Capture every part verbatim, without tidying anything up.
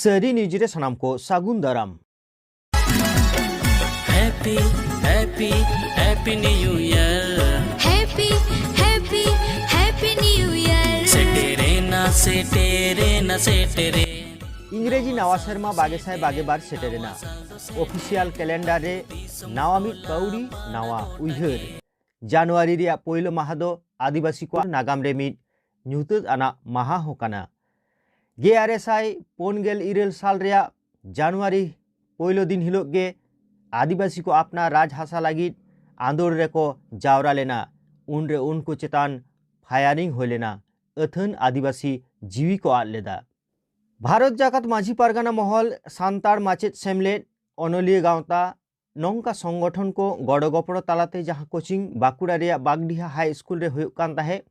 ᱥᱟᱹᱨᱤ ᱱᱤᱭᱩᱡᱽ ᱨᱮ ᱥᱟᱱᱟᱢ ᱠᱚ ᱥᱟᱹᱜᱩᱱ ᱫᱟᱨᱟᱢ᱾ Happy, happy, happy new year. Happy, happy, happy new year. ᱥᱮᱴᱮᱨᱮᱱᱟ, ᱥᱮᱴᱮᱨᱮᱱᱟ, ᱥᱮᱴᱮᱨᱮᱱᱟ. ᱤᱝᱨᱮᱡᱤ ᱱᱟᱣᱟ ᱥᱮᱨᱢᱟ ᱵᱟᱜᱮ ᱥᱟᱭ ᱵᱟᱜᱮ ᱵᱟᱨ ᱥᱮᱴᱮᱨᱮᱱᱟ᱾ ᱚᱯᱷᱤᱥᱤᱭᱟᱞ ᱠᱮᱞᱮᱱᱰᱟᱨ ᱨᱮ ᱱᱟᱣᱟ ᱢᱤᱫ ᱯᱟᱹᱣᱲᱤ, ᱱᱟᱣᱟ ᱩᱭᱦᱟᱹᱨ᱾ ᱡᱟᱱᱩᱣᱟᱨᱤ ᱨᱮᱭᱟᱜ ᱯᱳᱭᱞᱳ ᱢᱟᱦᱟ ᱫᱚ ᱟᱹᱫᱤᱵᱟᱹᱥᱤ ᱠᱚᱣᱟᱜ ᱱᱟᱜᱟᱢ ᱨᱮ ᱢᱤᱫ ᱧᱩᱛᱟᱹᱛ ᱟᱱᱟᱜ ᱢᱟᱦᱟ ᱦᱚᱸ ᱠᱟᱱᱟ᱾ ᱜᱮᱞ ᱟᱨᱮ ᱥᱟᱭ ᱯᱩᱱ ᱜᱮᱞ ᱤᱨᱟᱹᱞ ᱥᱟᱞ ᱨᱮᱭᱟᱜ ᱡᱟᱱᱩᱣᱟᱨᱤ ᱯᱳᱭᱞᱳ ᱫᱤᱱ ᱦᱤᱞᱳᱜ ᱜᱮ ᱟᱹᱫᱤᱵᱟᱹᱥᱤ ᱠᱚ ᱟᱯᱱᱟᱨ ᱨᱟᱡᱽ ᱦᱟᱥᱟ ᱞᱟᱹᱜᱤᱫ ᱟᱸᱫᱳᱲ ᱨᱮᱠᱚ ᱡᱟᱣᱨᱟ ᱞᱮᱱᱟ᱾ ᱩᱱᱨᱮ ᱩᱱᱠᱩ ᱪᱮᱛᱟᱱ ᱯᱷᱟᱭᱟᱨᱤᱝ ᱦᱩᱭ ᱞᱮᱱᱟ᱾ ᱟᱹᱛᱷᱟᱹᱱ ᱟᱹᱫᱤᱵᱟᱹᱥᱤ ᱡᱤᱣᱤ ᱠᱚ ᱟᱫ ᱞᱮᱫᱟ᱾ ᱵᱷᱟᱨᱚᱛ ᱡᱟᱠᱟᱛ ᱢᱟᱹᱡᱷᱤ ᱯᱟᱨᱜᱟᱱᱟ ᱢᱚᱦᱚᱞ, ᱥᱟᱱᱛᱟᱲ ᱢᱟᱪᱮᱫ ᱥᱮᱢᱞᱮᱫ, ᱚᱱᱚᱞᱤᱭᱟᱹ ᱜᱟᱶᱛᱟ, ᱱᱚᱝᱠᱟ ᱥᱚᱝᱜᱚᱴᱷᱚᱱ ᱠᱚ ᱜᱚᱲᱚ ᱜᱚᱯᱚᱲᱚ ᱛᱟᱞᱟᱛᱮ ᱡᱟᱦᱟᱸ ᱠᱳᱪᱤᱝ ᱵᱟᱸᱠᱩᱲᱟ ᱨᱮᱭᱟᱜ ᱵᱟᱜᱽᱰᱤᱦᱟ ᱦᱟᱭ ᱥᱠᱩᱞ ᱨᱮ ᱦᱩᱭᱩᱜ ᱠᱟᱱ ᱛᱟᱦᱮᱸᱫ,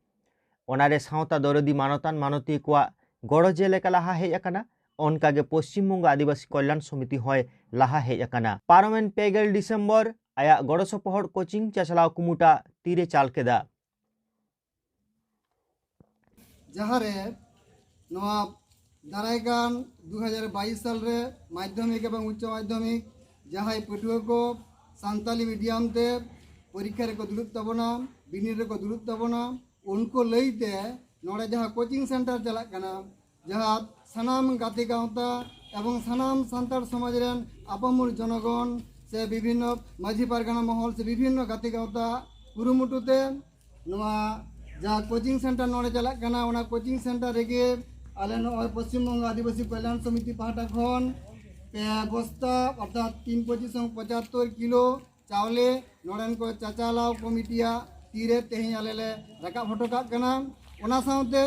ᱚᱱᱟᱨᱮ ᱥᱟᱶᱛᱟ ᱫᱚᱨᱚᱫᱤ ᱢᱟᱱᱚᱛᱟᱱ ᱢᱟᱱᱚᱛᱤᱭᱟᱹ ᱠᱚᱣᱟᱜ ᱜᱚᱲᱚ ᱡᱮᱞᱮᱠᱟ ᱞᱟᱦᱟ ᱦᱮᱡ ᱟᱠᱟᱱᱟ, ᱚᱱᱠᱟᱜᱮ ᱯᱚᱥᱪᱤᱢ ᱵᱚᱝᱜᱚ ᱟᱹᱫᱤᱵᱟᱹᱥᱤ ᱠᱚᱞᱭᱟᱱ ᱥᱚᱢᱤᱛᱤ ᱦᱚᱸᱭ ᱞᱟᱦᱟ ᱦᱮᱡ ᱟᱠᱟᱱᱟ᱾ ᱯᱟᱨᱚᱢᱮᱱ ᱯᱮ ᱜᱮᱞ ᱰᱤᱥᱮᱢᱵᱚᱨ ᱟᱭᱟᱜ ᱜᱚᱲᱚ ᱥᱚᱯᱚᱦᱚᱫ ᱠᱳᱪᱤᱝ ᱪᱟᱪᱞᱟᱣ ᱠᱩᱢᱩᱴᱟ ᱛᱤᱨᱮ ᱪᱟᱞ ᱠᱮᱫᱟ᱾ ᱡᱟᱦᱟᱸ ᱨᱮ ᱱᱚᱣᱟ ᱫᱟᱨᱟᱭ ᱠᱟᱱ ᱫᱩ ᱦᱟᱡᱟᱨ ᱵᱟᱭᱤᱥ ᱥᱟᱞ ᱨᱮ ᱢᱟᱫᱽᱫᱷᱚᱢᱤᱠ ᱮᱵᱚᱝ ᱩᱪᱪᱚ ᱢᱟᱫᱽᱫᱷᱚᱢᱤᱠ ᱡᱟᱦᱟᱸᱭ ᱯᱟᱹᱴᱷᱩᱣᱟᱹ ᱠᱚ ᱥᱟᱱᱛᱟᱞᱤ ᱢᱤᱰᱤᱭᱟᱢ ᱛᱮ ᱯᱚᱨᱤᱠᱠᱷᱟ ᱨᱮᱠᱚ ᱫᱩᱲᱩᱵ ᱛᱟᱵᱚᱱᱟ, ᱵᱤᱱᱤᱰ ᱨᱮᱠᱚ ᱫᱩᱲᱩᱵ ᱛᱟᱵᱚᱱᱟ, ᱩᱱᱠᱩ ᱞᱟᱹᱭᱛᱮ ᱱᱚᱰᱮ ᱡᱟᱦᱟᱸ ᱠᱳᱪᱤᱝ ᱥᱮᱱᱴᱟᱨ ᱪᱟᱞᱟᱜ ᱠᱟᱱᱟ, ᱡᱟᱦᱟᱸ ᱥᱟᱱᱟᱢ ᱜᱟᱛᱮ ᱜᱟᱶᱛᱟ ᱮᱵᱚᱝ ᱥᱟᱱᱟᱢ ᱥᱟᱱᱛᱟᱲ ᱥᱚᱢᱟᱡᱽ ᱨᱮᱱ ᱟᱯᱟᱢᱚᱨ ᱡᱚᱱᱚᱜᱚᱱ ᱥᱮ ᱵᱤᱵᱷᱤᱱᱱᱚ ᱢᱟᱹᱡᱷᱤ ᱯᱟᱨᱜᱟᱱᱟ ᱢᱚᱦᱚᱞ ᱥᱮ ᱵᱤᱵᱷᱤᱱᱱᱚ ᱜᱟᱛᱮ ᱜᱟᱶᱛᱟ ᱠᱩᱨᱩᱢᱩᱴᱩ ᱛᱮ ᱱᱚᱣᱟ ᱡᱟᱦᱟᱸ ᱠᱳᱪᱤᱝ ᱥᱮᱱᱴᱟᱨ ᱱᱚᱰᱮ ᱪᱟᱞᱟᱜ ᱠᱟᱱᱟ, ᱚᱱᱟ ᱠᱳᱪᱤᱝ ᱥᱮᱱᱴᱟᱨ ᱨᱮᱜᱮ ᱟᱞᱮ ᱱᱚᱜᱼᱚᱭ ᱯᱚᱥᱪᱤᱢ ᱵᱚᱝᱜᱚ ᱟᱹᱫᱤᱵᱟᱹᱥᱤ ᱠᱚᱞᱭᱟᱱ ᱥᱚᱢᱤᱛᱤ ᱯᱟᱦᱴᱟ ᱠᱷᱚᱱ ᱯᱮ ᱵᱚᱥᱛᱟ ᱚᱨᱛᱷᱟᱛ ᱛᱤᱱ ᱯᱚᱸᱪᱤᱥ ᱯᱚᱸᱪᱟᱛᱛᱳᱨ ᱠᱤᱞᱳ ᱪᱟᱣᱞᱮ ᱱᱚᱰᱮᱱ ᱠᱚ ᱪᱟᱪᱟᱞᱟᱣ ᱠᱚᱢᱤᱴᱤᱭᱟᱜ ᱛᱤᱨᱮ ᱛᱮᱦᱮᱧ ᱟᱞᱮ ᱞᱮ ᱨᱟᱠᱟᱵ ᱦᱚᱴᱚ ᱠᱟᱜ ᱠᱟᱱᱟ᱾ ᱚᱱᱟ ᱥᱟᱶᱛᱮ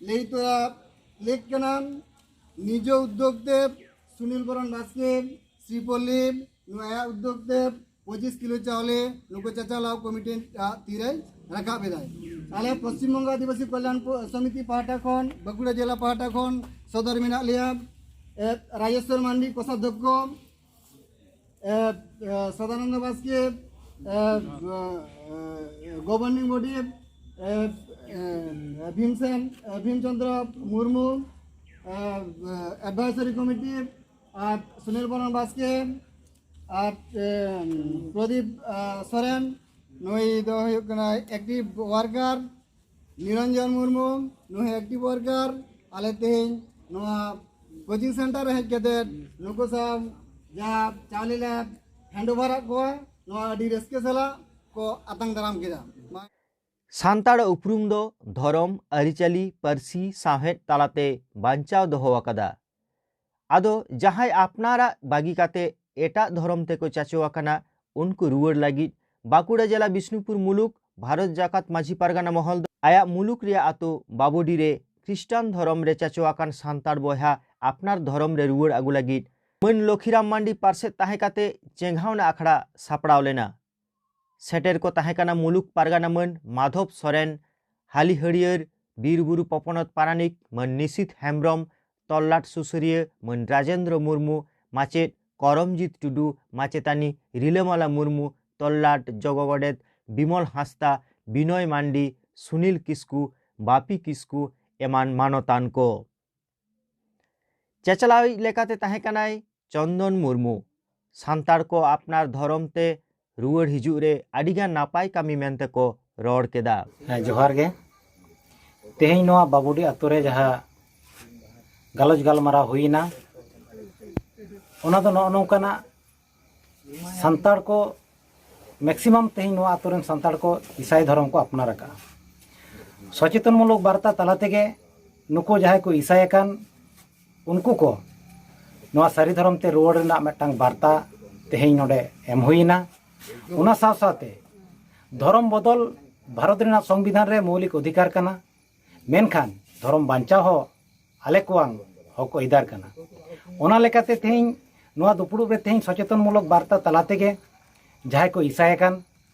ᱞᱟᱹᱭ ᱛᱚᱨᱟ ᱞᱮᱠ ᱠᱟᱱᱟ, ᱱᱤᱡᱮ ᱩᱫᱽᱫᱳᱜᱽ ᱛᱮ ᱥᱩᱱᱤᱞ ᱵᱚᱨᱚᱱ ᱵᱟᱥᱠᱮ, ᱥᱨᱤᱯᱚᱞᱞᱤ, ᱱᱚᱣᱟ ᱟᱭᱟᱜ ᱩᱫᱽᱫᱳᱜᱽ ᱛᱮ ᱯᱚᱸᱪᱤᱥ ᱠᱤᱞᱳ ᱪᱟᱣᱞᱮ ᱱᱩᱠᱩ ᱪᱟᱪᱟᱞᱟᱣ ᱠᱚᱢᱤᱴᱤ ᱟᱜ ᱛᱤᱨᱮ ᱨᱟᱠᱟᱵ ᱮᱫᱟᱭ᱾ ᱟᱞᱮ ᱯᱚᱥᱪᱤᱢ ᱵᱚᱝᱜᱚ ᱟᱹᱫᱤᱵᱟᱹᱥᱤ ᱠᱚᱞᱭᱟᱱ ᱯᱚ-, ᱥᱚᱢᱤᱛᱤ ᱯᱟᱦᱴᱟ ᱠᱷᱚᱱ, ᱵᱟᱸᱠᱩᱲᱟ ᱡᱮᱞᱟ ᱯᱟᱦᱴᱟ ᱠᱷᱚᱱ ᱥᱚᱫᱚᱨ ᱢᱮᱱᱟᱜ ᱞᱮᱭᱟ, ᱮ, ᱨᱟᱡᱮᱥᱣᱚᱨ ᱢᱟᱱᱰᱤ ᱠᱳᱥᱟᱫᱷᱚᱠᱠᱷᱚ, ᱮ, ᱮ, ᱥᱚᱫᱟᱱᱚᱱᱫᱚ ᱵᱟᱥᱠᱮ, ᱮ, ᱮ, ᱜᱚᱵᱷᱚᱨᱱᱤᱝ ᱵᱚᱰᱤ, ᱮ, ᱮ, ᱵᱷᱤᱢᱥᱮᱱ, ᱮ, ᱵᱷᱤᱢᱪᱚᱸᱫᱽᱨᱚ ᱢᱩᱨᱢᱩ, ᱮᱰᱵᱷᱟᱭᱥᱟᱨᱤ ᱠᱚᱢᱤᱴᱤ, ᱟᱨ ᱥᱩᱱᱤᱞ ᱵᱚᱨᱚᱱ ᱵᱟᱥᱠᱮ, ᱟᱨ ᱮ, ᱯᱨᱚᱫᱤᱯ ᱮ, ᱥᱚᱨᱮᱱ, ᱱᱩᱭ ᱫᱚ ᱦᱩᱭᱩᱜ ᱠᱟᱱᱟ ᱮᱠᱴᱤᱵᱷ ᱣᱟᱨᱠᱟᱨ᱾ ᱱᱤᱨᱚᱧᱡᱚᱱ ᱢᱩᱨᱢᱩ, ᱱᱩᱭ ᱮᱠᱴᱤᱵᱷ ᱣᱟᱨᱠᱟᱨ᱾ ᱟᱞᱮ ᱛᱮᱦᱮᱧ ᱱᱚᱣᱟ ᱠᱳᱪᱤᱝ ᱥᱮᱱᱴᱟᱨ ᱨᱮ ᱦᱮᱡ ᱠᱟᱛᱮ ᱱᱩᱠᱩ ᱥᱟᱶ ᱡᱟᱦᱟᱸ ᱪᱟᱣᱞᱮ ᱞᱮ ᱦᱮᱱᱰ ᱳᱵᱷᱟᱨᱟᱫ ᱠᱚᱣᱟ, ᱱᱚᱣᱟ ᱟᱹᱰᱤ ᱨᱟᱹᱥᱠᱟᱹ ᱥᱟᱞᱟᱜ ᱠᱚ ᱟᱛᱟᱝ ᱫᱟᱨᱟᱢ ᱠᱮᱫᱟ᱾ ᱥᱟᱱᱛᱟᱲ ᱩᱯᱨᱩᱢ ᱫᱚ ᱫᱷᱚᱨᱚᱢ, ᱟᱹᱨᱤᱪᱟᱹᱞᱤ, ᱯᱟᱹᱨᱥᱤ, ᱥᱟᱶᱦᱮᱫ ᱛᱟᱞᱟᱛᱮ ᱵᱟᱧᱪᱟᱣ ᱫᱚᱦᱚ ᱟᱠᱟᱫᱟ᱾ ᱟᱫᱚ ᱡᱟᱦᱟᱸᱭ ᱟᱯᱱᱟᱨᱟᱜ ᱵᱟᱹᱜᱤ ᱠᱟᱛᱮ ᱮᱴᱟᱜ ᱫᱷᱚᱨᱚᱢ ᱛᱮᱠᱚ ᱪᱟᱪᱚ ᱟᱠᱟᱱᱟ, ᱩᱱᱠᱩ ᱨᱩᱣᱟᱹᱲ ᱞᱟᱹᱜᱤᱫ ᱵᱟᱸᱠᱩᱲᱟ ᱡᱮᱞᱟ ᱵᱤᱥᱱᱩᱯᱩᱨ ᱢᱩᱞᱩᱠ ᱵᱷᱟᱨᱚᱛ ᱡᱟᱠᱟᱛ ᱢᱟᱹᱡᱷᱤ ᱯᱟᱨᱜᱟᱱᱟ ᱢᱚᱦᱚᱞ ᱫᱚ ᱟᱭᱟᱜ ᱢᱩᱞᱩᱠ ᱨᱮᱭᱟᱜ ᱟᱛᱳ ᱵᱟᱵᱚᱰᱤ ᱨᱮ ᱠᱷᱨᱤᱥᱴᱟᱱ ᱫᱷᱚᱨᱚᱢ ᱨᱮ ᱪᱟᱪᱚ ᱟᱠᱟᱱ ᱥᱟᱱᱛᱟᱲ ᱵᱚᱭᱦᱟ ᱟᱯᱱᱟᱨ ᱫᱷᱚᱨᱚᱢ ᱨᱮ ᱨᱩᱣᱟᱹᱲ ᱟᱹᱜᱩ ᱞᱟᱹᱜᱤᱫ ᱢᱟᱹᱱ ᱞᱚᱠᱷᱤᱨᱟᱢ ᱢᱟᱱᱰᱤ ᱯᱟᱨᱥᱮᱛ ᱛᱟᱦᱮᱸ ᱠᱟᱛᱮ ᱪᱮᱸᱜᱷᱟᱣᱱᱟ ᱟᱠᱷᱲᱟ ᱥᱟᱯᱲᱟᱣ ᱞᱮᱱᱟ᱾ ᱥᱮᱴᱮᱨ ᱠᱚ ᱛᱟᱦᱮᱸ ᱠᱟᱱᱟ ᱢᱩᱞᱩᱠ ᱯᱟᱨᱜᱟᱱᱟ ᱢᱟᱹᱱ ᱢᱟᱫᱷᱚᱵ ᱥᱚᱨᱮᱱ, ᱦᱟᱹᱞᱤᱦᱟᱹᱲᱭᱟᱹᱨ ᱵᱤᱨ ᱵᱩᱨᱩ ᱯᱚᱯᱚᱱᱚᱛ ᱯᱟᱨᱟᱱᱤᱠ ᱢᱟᱹᱱ ᱱᱤᱥᱤᱛ ᱦᱮᱢᱵᱽᱨᱚᱢ, ᱛᱚᱞᱞᱟᱴ ᱥᱩᱥᱟᱹᱨᱤᱭᱟᱹ ᱢᱟᱹᱱ ᱨᱟᱡᱮᱱᱫᱨᱚ ᱢᱩᱨᱢᱩ, ᱢᱟᱪᱮᱫ ᱠᱚᱨᱚᱢᱡᱤᱛ ᱴᱩᱰᱩ, ᱢᱟᱪᱮᱛᱟᱹᱱᱤ ᱨᱤᱞᱟᱹᱢᱟᱞᱟ ᱢᱩᱨᱢᱩ, ᱛᱚᱞᱞᱟᱴ ᱡᱚᱜᱚ ᱜᱚᱰᱮᱛ ᱵᱤᱢᱚᱞ ᱦᱟᱸᱥᱫᱟ, ᱵᱤᱱᱚᱭ ᱢᱟᱱᱰᱤ, ᱥᱩᱱᱤᱞ ᱠᱤᱥᱠᱩ, ᱵᱟᱯᱤ ᱠᱤᱥᱠᱩ ᱮᱢᱟᱱ ᱢᱟᱱᱚᱛᱟᱱ ᱠᱚ᱾ ᱪᱟᱪᱞᱟᱣᱤᱡ ᱞᱮᱠᱟᱛᱮ ᱛᱟᱦᱮᱸ ᱠᱟᱱᱟᱭ ᱪᱚᱱᱫᱚᱱ ᱢᱩᱨᱢᱩ᱾ ᱥᱟᱱᱛᱟᱲ ᱠᱚ ᱟᱯᱱᱟᱨ ᱫᱷᱚᱨᱚᱢ ᱛᱮ ᱨᱩᱣᱟᱹᱲ ᱦᱤᱡᱩᱜ ᱨᱮ ᱟᱹᱰᱤᱜᱟᱱ ᱱᱟᱯᱟᱭ ᱠᱟᱹᱢᱤ ᱢᱮᱱᱛᱮ ᱠᱚ ᱨᱚᱲ ᱠᱮᱫᱟ᱾ ᱦᱮᱸ, ᱡᱚᱦᱟᱨ ᱜᱮ᱾ ᱛᱮᱦᱮᱧ ᱱᱚᱣᱟ ᱵᱟᱵᱩᱰᱤ ᱟᱛᱳ ᱨᱮ ᱡᱟᱦᱟᱸ ᱜᱟᱞᱚᱪ ᱜᱟᱞᱢᱟᱨᱟᱣ ᱦᱩᱭᱮᱱᱟ, ᱚᱱᱟ ᱫᱚ ᱱᱚᱜᱼᱚ ᱱᱚᱝᱠᱟᱱᱟᱜ, ᱥᱟᱱᱛᱟᱲ ᱠᱚ ᱢᱮᱠᱥᱤᱢᱟᱢ ᱛᱮᱦᱮᱧ ᱱᱚᱣᱟ ᱟᱛᱳ ᱨᱮᱱ ᱥᱟᱱᱛᱟᱲ ᱠᱚ ᱤᱥᱟᱭ ᱫᱷᱚᱨᱚᱢ ᱠᱚ ᱟᱯᱱᱟᱨ ᱟᱠᱟᱫᱼᱟ᱾ ᱥᱚᱪᱮᱛᱚᱱᱢᱩᱞᱚᱠ ᱵᱟᱨᱛᱟ ᱛᱟᱞᱟ ᱛᱮᱜᱮ ᱱᱩᱠᱩ ᱡᱟᱦᱟᱸᱭ ᱠᱚ ᱤᱥᱟᱭ ᱟᱠᱟᱱ, ᱩᱱᱠᱩ ᱠᱚ ᱱᱚᱣᱟ ᱥᱟᱹᱨᱤ ᱫᱷᱚᱨᱚᱢ ᱛᱮ ᱨᱩᱣᱟᱹᱲ ᱨᱮᱱᱟᱜ ᱢᱤᱫᱴᱟᱝ ᱵᱟᱨᱛᱟ ᱛᱮᱦᱮᱧ ᱱᱚᱰᱮ ᱮᱢ ᱦᱩᱭᱮᱱᱟ᱾ ᱚᱱᱟ ᱥᱟᱶ ᱥᱟᱶᱛᱮ ᱫᱷᱚᱨᱚᱢ ᱵᱚᱫᱚᱞ ᱵᱷᱟᱨᱚᱛ ᱨᱮᱱᱟᱜ ᱥᱚᱝᱵᱤᱫᱷᱟᱱ ᱨᱮ ᱢᱳᱣᱞᱤᱠ ᱚᱫᱷᱤᱠᱟᱨ ᱠᱟᱱᱟ, ᱢᱮᱱᱠᱷᱟᱱ ᱫᱷᱚᱨᱚᱢ ᱵᱟᱧᱪᱟᱣ ᱦᱚᱸ ᱟᱞᱮ ᱠᱚᱣᱟᱝ ᱦᱚᱠ ᱟᱹᱭᱫᱟᱹᱨ ᱠᱟᱱᱟ᱾ ᱚᱱᱟ ᱞᱮᱠᱟᱛᱮ ᱛᱮᱦᱮᱧ ᱱᱚᱣᱟ ᱫᱩᱯᱲᱩᱵ ᱨᱮ ᱛᱮᱦᱮᱧ ᱥᱚᱪᱮᱛᱚᱱᱢᱩᱞᱚᱠ ᱵᱟᱨᱛᱟ ᱛᱟᱞᱟ ᱛᱮᱜᱮ ᱡᱟᱦᱟᱸᱭ ᱠᱚ ᱤᱥᱟᱭ ᱟᱠᱟᱱ,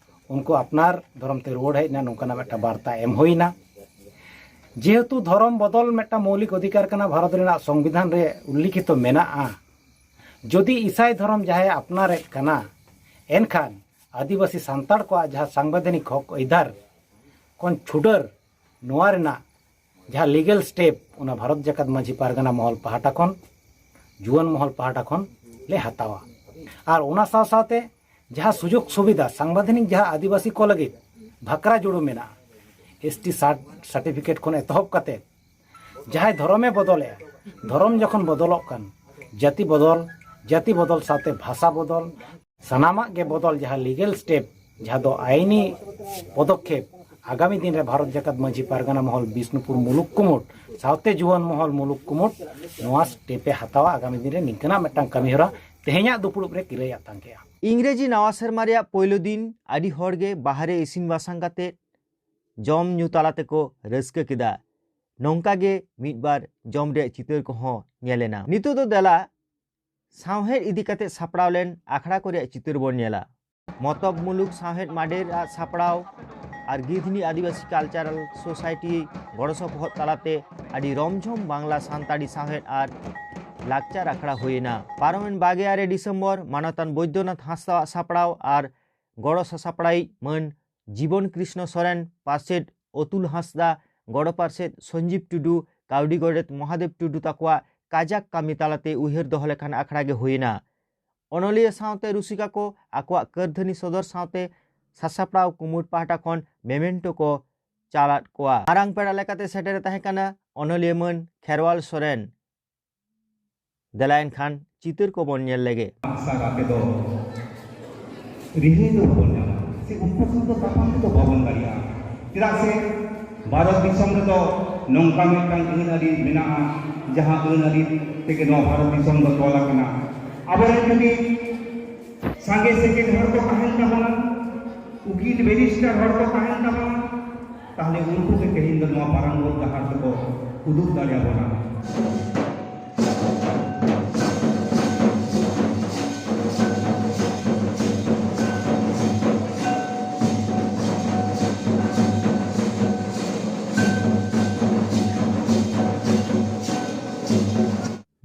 ᱩᱱᱠᱩ ᱟᱯᱱᱟᱨ ᱫᱷᱚᱨᱚᱢ ᱛᱮ ᱨᱩᱣᱟᱹᱲ ᱦᱮᱡ ᱨᱮᱱᱟᱜ ᱱᱚᱝᱠᱟᱱᱟᱜ ᱢᱤᱫᱴᱟᱝ ᱵᱟᱨᱛᱟ ᱮᱢ ᱦᱩᱭᱱᱟ᱾ ᱡᱮᱦᱮᱛᱩ ᱫᱷᱚᱨᱚᱢ ᱵᱚᱫᱚᱞ ᱢᱤᱫᱴᱟᱝ ᱢᱳᱣᱞᱤᱠ ᱚᱫᱷᱤᱠᱟᱨ ᱠᱟᱱᱟ, ᱵᱷᱟᱨᱚᱛ ᱨᱮᱱᱟᱜ ᱥᱚᱝᱵᱤᱫᱷᱟᱱ ᱨᱮ ᱩᱞᱞᱤᱠᱷᱤᱛᱚ ᱢᱮᱱᱟᱜᱼᱟ, ᱡᱩᱫᱤ ᱤᱥᱟᱭ ᱫᱷᱚᱨᱚᱢ ᱡᱟᱦᱟᱸᱭ ᱟᱯᱱᱟᱨᱮᱫ ᱠᱟᱱᱟ, ᱮᱱᱠᱷᱟᱱ ᱟᱹᱫᱤᱵᱟᱹᱥᱤ ᱥᱟᱱᱛᱟᱲ ᱠᱚᱣᱟᱜ ᱡᱟᱦᱟᱸ ᱥᱟᱝᱵᱤᱫᱷᱟᱱᱤᱠ ᱦᱚᱠ ᱟᱹᱭᱫᱟᱹᱨ ᱠᱷᱚᱱ ᱪᱷᱩᱰᱟᱹᱨ, ᱱᱚᱣᱟ ᱨᱮᱱᱟᱜ ᱡᱟᱦᱟᱸ ᱞᱤᱜᱮᱞ ᱥᱴᱮᱯ, ᱚᱱᱟ ᱵᱷᱟᱨᱚᱛ ᱡᱟᱠᱟᱛ ᱢᱟᱹᱡᱷᱤ ᱯᱟᱨᱜᱟᱱᱟ ᱢᱚᱦᱚᱞ ᱯᱟᱦᱴᱟ ᱠᱷᱚᱱ, ᱡᱩᱣᱟᱹᱱ ᱢᱚᱦᱚᱞ ᱯᱟᱦᱴᱟ ᱠᱷᱚᱱ ᱞᱮ ᱦᱟᱛᱟᱣᱟ᱾ ᱟᱨ ᱚᱱᱟ ᱥᱟᱶ ᱥᱟᱶᱛᱮ ᱡᱟᱦᱟᱸ ᱥᱩᱡᱳᱜᱽ ᱥᱩᱵᱤᱫᱷᱟ, ᱥᱟᱝᱵᱤᱫᱷᱟᱱᱤᱠ ᱡᱟᱦᱟᱸ ᱟᱹᱫᱤᱵᱟᱹᱥᱤ ᱠᱚ ᱞᱟᱹᱜᱤᱫ ᱵᱷᱟᱠᱨᱟ ᱡᱩᱲᱩ ᱢᱮᱱᱟᱜᱼᱟ, ᱮᱥ ᱴᱤ ᱥᱟᱨᱴ-, ᱥᱟᱨᱴᱤᱯᱷᱤᱠᱮᱴ ᱠᱷᱚᱱ ᱮᱛᱚᱦᱚᱵ ᱠᱟᱛᱮ, ᱡᱟᱦᱟᱸᱭ ᱫᱷᱚᱨᱚᱢᱮ ᱵᱚᱫᱚᱞᱮᱜᱼᱟ, ᱫᱷᱚᱨᱚᱢ ᱡᱚᱠᱷᱚᱱ ᱵᱚᱫᱚᱞᱚᱜ ᱠᱟᱱ, ᱡᱟᱹᱛᱤ ᱵᱚᱫᱚᱞ, ᱡᱟᱹᱛᱤ ᱵᱚᱫᱚᱞ ᱥᱟᱶᱛᱮ ᱵᱷᱟᱥᱟ ᱵᱚᱫᱚᱞ, ᱥᱟᱱᱟᱢᱟᱜ ᱜᱮ ᱵᱚᱫᱚᱞ, ᱡᱟᱦᱟᱸ ᱞᱤᱜᱮᱞ ᱥᱴᱮᱯ, ᱡᱟᱦᱟᱸ ᱫᱚ ᱟᱭᱤᱱᱤ ᱯᱚᱫᱚᱠᱷᱮᱯ, ᱟᱜᱟᱢᱤ ᱫᱤᱱ ᱨᱮ ᱵᱷᱟᱨᱚᱛ ᱡᱟᱠᱟᱛ ᱢᱟᱹᱡᱷᱤ ᱯᱟᱨᱜᱟᱱᱟ ᱢᱚᱦᱚᱞ ᱵᱤᱥᱱᱩᱯᱩᱨ ᱢᱩᱞᱩᱠ ᱠᱩᱢᱩᱴ ᱥᱟᱶᱛᱮ ᱡᱩᱣᱟᱹᱱ ᱢᱚᱦᱚᱞ ᱢᱩᱞᱩᱠ ᱠᱩᱢᱩᱴ ᱱᱚᱣᱟ ᱥᱴᱮᱯ ᱮ ᱦᱟᱛᱟᱣᱟ᱾ ᱟᱜᱟᱢᱤ ᱫᱤᱱ ᱨᱮ ᱱᱤᱝᱠᱟᱹᱱᱟᱜ ᱢᱤᱫᱴᱟᱝ ᱠᱟᱹᱢᱤᱦᱚᱨᱟ ᱛᱮᱦᱮᱧᱟᱜ ᱫᱩᱯᱲᱩᱵ ᱨᱮ ᱠᱤᱨᱟᱹᱭ ᱟᱛᱟᱝ ᱠᱮᱜᱼᱟ᱾ ᱤᱝᱨᱮᱡᱤ ᱱᱟᱣᱟ ᱥᱮᱨᱢᱟ ᱨᱮᱭᱟᱜ ᱯᱳᱭᱞᱳ ᱫᱤᱱ ᱟᱹᱰᱤ ᱦᱚᱲ ᱜᱮ ᱵᱟᱦᱨᱮ ᱤᱥᱤᱱ ᱵᱟᱥᱟᱝ ᱠᱟᱛᱮ ᱡᱚᱢ ᱧᱩ ᱛᱟᱞᱟ ᱛᱮᱠᱚ ᱨᱟᱹᱥᱠᱟᱹ ᱠᱮᱫᱟ᱾ ᱱᱚᱝᱠᱟ ᱜᱮ ᱢᱤᱫ ᱵᱟᱨ ᱡᱚᱢ ᱨᱮᱭᱟᱜ ᱪᱤᱛᱟᱹᱨ ᱠᱚᱦᱚᱸ ᱧᱮᱞ ᱮᱱᱟ᱾ ᱱᱤᱛᱚᱜ ᱫᱚ ᱫᱮᱞᱟ ᱥᱟᱶᱦᱮᱫ ᱤᱫᱤ ᱠᱟᱛᱮ ᱥᱟᱯᱲᱟᱣ ᱞᱮᱱ ᱟᱠᱷᱲᱟ ᱠᱚ ᱨᱮᱭᱟᱜ ᱪᱤᱛᱟᱹᱨ ᱵᱚᱱ ᱧᱮᱞᱟ᱾ ᱢᱚᱛᱚᱵ ᱢᱩᱞᱩᱠ ᱥᱟᱶᱦᱮᱫ ᱢᱟᱰᱮᱨ ᱟᱜ ᱥᱟᱯᱲᱟᱣ ᱟᱨ ᱜᱤᱫᱷᱱᱤ ᱟᱹᱫᱤᱵᱟᱹᱥᱤ ᱠᱟᱞᱪᱟᱨᱟᱞ ᱥᱳᱥᱟᱭᱴᱤ ᱜᱚᱲᱚ ᱥᱚᱯᱚᱦᱚᱫ ᱛᱟᱞᱟᱛᱮ ᱟᱹᱰᱤ ᱨᱚᱢᱡᱷᱚᱢ ᱵᱟᱝᱞᱟ ᱥᱟᱱᱛᱟᱲᱤ ᱥᱟᱶᱦᱮᱫ ᱟᱨ ᱞᱟᱠᱪᱟᱨ ᱟᱠᱷᱲᱟ ᱦᱩᱭᱮᱱᱟ᱾ ᱯᱟᱨᱚᱢᱮᱱ ᱵᱟᱜᱮ ᱟᱨᱮ ᱰᱤᱥᱮᱢᱵᱚᱨ ᱢᱟᱱᱚᱛᱟᱱ ᱵᱳᱭᱫᱚᱱᱟᱛᱷ ᱦᱟᱸᱥᱫᱟᱣᱟᱜ ᱥᱟᱯᱲᱟᱣ ᱟᱨ ᱜᱚᱲᱚ ᱥᱟᱥᱟᱯᱲᱟᱣᱤᱡ ᱢᱟᱹᱱ ᱡᱤᱵᱚᱱ ᱠᱨᱤᱥᱱᱚ ᱥᱚᱨᱮᱱ, ᱯᱟᱨᱥᱮᱛ ᱚᱛᱩᱞ ᱦᱟᱸᱥᱫᱟ, ᱜᱚᱲᱚ ᱯᱟᱨᱥᱮᱛ ᱥᱚᱧᱡᱤᱵ ᱴᱩᱰᱩ, ᱠᱟᱹᱣᱰᱤ ᱜᱚᱰᱮᱛ ᱢᱚᱦᱟᱫᱮᱵ ᱴᱩᱰᱩ ᱛᱟᱠᱚᱣᱟᱜ ᱠᱟᱡᱟᱠ ᱠᱟᱹᱢᱤ ᱛᱟᱞᱟᱛᱮ ᱩᱭᱦᱟᱹᱨ ᱫᱚᱦᱚ ᱞᱮᱠᱟᱱ ᱟᱠᱷᱲᱟ ᱜᱮ ᱦᱩᱭᱮᱱᱟ᱾ ᱚᱱᱚᱞᱤᱭᱟᱹ ᱥᱟᱶᱛᱮ ᱨᱩᱥᱤᱠᱟ ᱠᱚ ᱟᱠᱚᱣᱟᱜ ᱠᱟᱹᱨᱫᱷᱟᱹᱱᱤ ᱥᱚᱫᱚᱨ ᱥᱟᱶᱛᱮ ᱥᱟᱥᱟᱯᱲᱟᱣ ᱠᱩᱢᱩᱴ ᱯᱟᱦᱴᱟ ᱠᱷᱚᱱ ᱢᱮᱢᱮᱱᱴᱳ ᱠᱚ ᱪᱟᱞᱟᱫ ᱠᱚᱣᱟ᱾ ᱢᱟᱨᱟᱝ ᱯᱮᱲᱟ ᱞᱮᱠᱟᱛᱮ ᱥᱮᱴᱮᱨ ᱮ ᱛᱟᱦᱮᱸ ᱠᱟᱱᱟ ᱚᱱᱚᱞᱤᱭᱟᱹ ᱢᱟᱹᱱ ᱠᱷᱮᱨᱣᱟᱞ ᱥᱚᱨᱮᱱ᱾ ᱫᱮᱞᱟ ᱮᱱᱠᱷᱟᱱ ᱪᱤᱛᱟᱹᱨ ᱠᱚᱵᱚᱱ ᱧᱮᱞ ᱞᱮᱜᱮ᱾ ᱟᱥᱟ ᱠᱟᱛᱮ ᱫᱚ ᱨᱤᱦᱟᱹᱭ ᱫᱚ ᱵᱟᱵᱚᱱ ᱧᱟᱢᱟ, ᱥᱮ ᱩᱯᱟᱹᱥ ᱫᱚ ᱛᱟᱯᱟᱢ ᱛᱮᱫᱚ ᱵᱟᱵᱚᱱ ᱫᱟᱲᱮᱭᱟᱜᱼᱟ᱾ ᱪᱮᱫᱟᱜ ᱥᱮ ᱵᱷᱟᱨᱚᱛ ᱫᱤᱥᱚᱢ ᱨᱮᱫᱚ ᱱᱚᱝᱠᱟ ᱢᱤᱫᱴᱟᱝ ᱟᱹᱱ ᱟᱹᱨᱤ ᱢᱮᱱᱟᱜᱼᱟ, ᱡᱟᱦᱟᱸ ᱟᱹᱱ ᱟᱹᱨᱤ ᱛᱮᱜᱮ ᱱᱚᱣᱟ ᱵᱷᱟᱨᱚᱛ ᱫᱤᱥᱚᱢ ᱫᱚ ᱛᱚᱞ ᱟᱠᱟᱱᱟ᱾ ᱟᱵᱚᱨᱮᱱ ᱡᱩᱫᱤ ᱥᱟᱸᱜᱮ ᱥᱮᱪᱮᱫ ᱦᱚᱲ ᱠᱚ ᱛᱟᱦᱮᱱ ᱛᱟᱵᱚᱱᱟ, ᱩᱠᱤᱞ ᱵᱮᱨᱤᱥᱴᱟᱨ ᱦᱚᱲ ᱠᱚ ᱛᱟᱦᱮᱱ ᱛᱟᱵᱚᱱᱟ, ᱛᱟᱦᱞᱮ ᱩᱱᱠᱩ ᱜᱮ ᱛᱮᱦᱮᱧ ᱫᱚ ᱱᱚᱣᱟ ᱯᱟᱨᱟᱝᱜᱚᱛ ᱰᱟᱦᱟᱨ ᱛᱮᱠᱚ ᱩᱫᱩᱜ ᱫᱟᱲᱮᱭᱟᱵᱚᱱᱟ᱾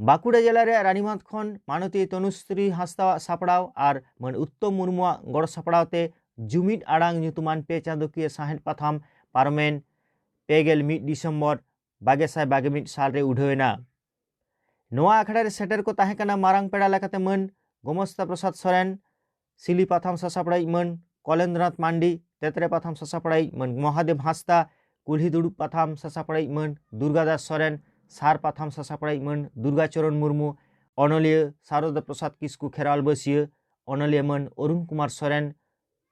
ᱵᱟᱸᱠᱩᱲᱟ ᱡᱮᱞᱟ ᱨᱮᱭᱟᱜ ᱨᱟᱱᱤᱵᱟᱸᱫᱷ ᱠᱷᱚᱱ ᱢᱟᱱᱚᱛᱤ ᱛᱚᱱᱩᱥᱨᱤ ᱦᱟᱸᱥᱫᱟᱣᱟᱜ ᱥᱟᱯᱲᱟᱣ ᱟᱨ ᱢᱟᱹᱱ ᱩᱛᱛᱚᱢ ᱢᱩᱨᱢᱩᱣᱟᱜ ᱜᱚᱲᱚ ᱥᱟᱯᱲᱟᱣ ᱛᱮ ᱡᱩᱢᱤᱫ ᱟᱲᱟᱝ ᱧᱩᱛᱩᱢᱟᱱ ᱯᱮ ᱪᱟᱸᱫᱚᱠᱤᱭᱟᱹ ᱥᱟᱶᱦᱮᱫ ᱯᱟᱛᱷᱟᱢ ᱯᱟᱨᱚᱢᱮᱱ ᱯᱮ ᱜᱮᱞ ᱢᱤᱫ ᱰᱤᱥᱮᱢᱵᱚᱨ ᱵᱟᱜᱮ ᱥᱟᱭ ᱵᱟᱜᱮ ᱢᱤᱫ ᱥᱟᱞ ᱨᱮ ᱩᱰᱷᱟᱹᱣ ᱮᱱᱟ᱾ ᱱᱚᱣᱟ ᱟᱠᱷᱲᱟ ᱨᱮ ᱥᱮᱴᱮᱨ ᱠᱚ ᱛᱟᱦᱮᱸ ᱠᱟᱱᱟ ᱢᱟᱨᱟᱝ ᱯᱮᱲᱟ ᱞᱮᱠᱟᱛᱮ ᱢᱟᱹᱱ ᱜᱳᱢᱚᱥᱛᱟ ᱯᱨᱚᱥᱟᱫᱽ ᱥᱚᱨᱮᱱ, ᱥᱤᱞᱤ ᱯᱟᱛᱷᱟᱢ ᱥᱟᱥᱟᱯᱲᱟᱣᱤᱡ ᱢᱟᱹᱱ ᱠᱚᱞᱮᱱᱫᱨᱚᱱᱟᱛᱷ ᱢᱟᱱᱰᱤ, ᱛᱮᱛᱨᱮ ᱯᱟᱛᱷᱟᱢ ᱥᱟᱥᱟᱯᱲᱟᱣᱤᱡ ᱢᱟᱹᱱ ᱢᱚᱦᱟᱫᱮᱵ ᱦᱟᱸᱥᱫᱟ, ᱠᱩᱞᱦᱤ ᱫᱩᱲᱩᱵ ᱯᱟᱛᱷᱟᱢ ᱥᱟᱥᱟᱯᱲᱟᱣᱤᱡ ᱢᱟᱹᱱ ᱫᱩᱨᱜᱟᱫᱟᱥ ᱥᱚᱨᱮᱱ, ᱥᱟᱨ ᱯᱟᱛᱷᱟᱢ ᱥᱟᱥᱟᱯᱲᱟᱣᱤᱡ ᱢᱟᱹᱱ ᱫᱩᱨᱜᱟᱪᱚᱨᱚᱱ ᱢᱩᱨᱢᱩ, ᱚᱱᱚᱞᱤᱭᱟᱹ ᱥᱟᱨᱚᱫᱟ ᱯᱨᱚᱥᱟᱫᱽ ᱠᱤᱥᱠᱩ ᱠᱷᱮᱨᱣᱟᱞ ᱵᱟᱹᱥᱭᱟᱹ, ᱚᱱᱚᱞᱤᱭᱟᱹ ᱢᱟᱹᱱ ᱚᱨᱩᱱ ᱠᱩᱢᱟᱨ ᱥᱚᱨᱮᱱ,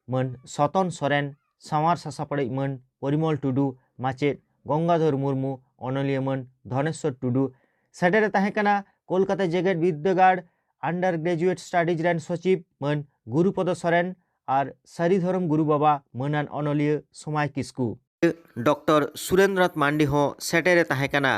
ᱢᱟᱹᱱ ᱥᱚᱛᱚᱱ ᱥᱚᱨᱮᱱ, ᱥᱟᱶᱟᱨ ᱥᱟᱥᱟᱯᱲᱟᱣᱤᱡ ᱢᱟᱹᱱ ᱯᱚᱨᱤᱢᱚᱞ ᱴᱩᱰᱩ, ᱢᱟᱪᱮᱫ ᱜᱚᱝᱜᱟᱫᱷᱚᱨ ᱢᱩᱨᱢᱩ, ᱚᱱᱚᱞᱤᱭᱟᱹ ᱢᱟᱹᱱ ᱫᱷᱚᱱᱮᱥᱣᱚᱨ ᱴᱩᱰᱩ᱾ ᱥᱮᱴᱮᱨ ᱮ ᱛᱟᱦᱮᱸ ᱠᱟᱱᱟ ᱠᱳᱞᱠᱟᱛᱟ ᱡᱮᱜᱮᱛ ᱵᱤᱨᱫᱟᱹᱜᱟᱲ ᱟᱱᱰᱟᱨ ᱜᱨᱮᱡᱩᱭᱮᱴ ᱥᱴᱟᱰᱤᱡᱽ ᱨᱮᱱ ᱥᱚᱪᱤᱵᱽ ᱢᱟᱹᱱ ᱜᱩᱨᱩᱯᱚᱫᱚ ᱥᱚᱨᱮᱱ ᱟᱨ ᱥᱟᱹᱨᱤ ᱫᱷᱚᱨᱚᱢ ᱜᱩᱨᱩ ᱵᱟᱵᱟ ᱢᱟᱹᱱᱟᱱ ᱚᱱᱚᱞᱤᱭᱟᱹ ᱥᱚᱢᱟᱭ ᱠᱤᱥᱠᱩ᱾ ᱰᱚᱠᱴᱚᱨ ᱥᱩᱨᱮᱱᱫᱨᱚᱱᱟᱛᱷ ᱢᱟᱱᱰᱤ ᱦᱚᱸ ᱥᱮᱴᱮᱨ ᱮ ᱛᱟᱦᱮᱸ ᱠᱟᱱᱟ᱾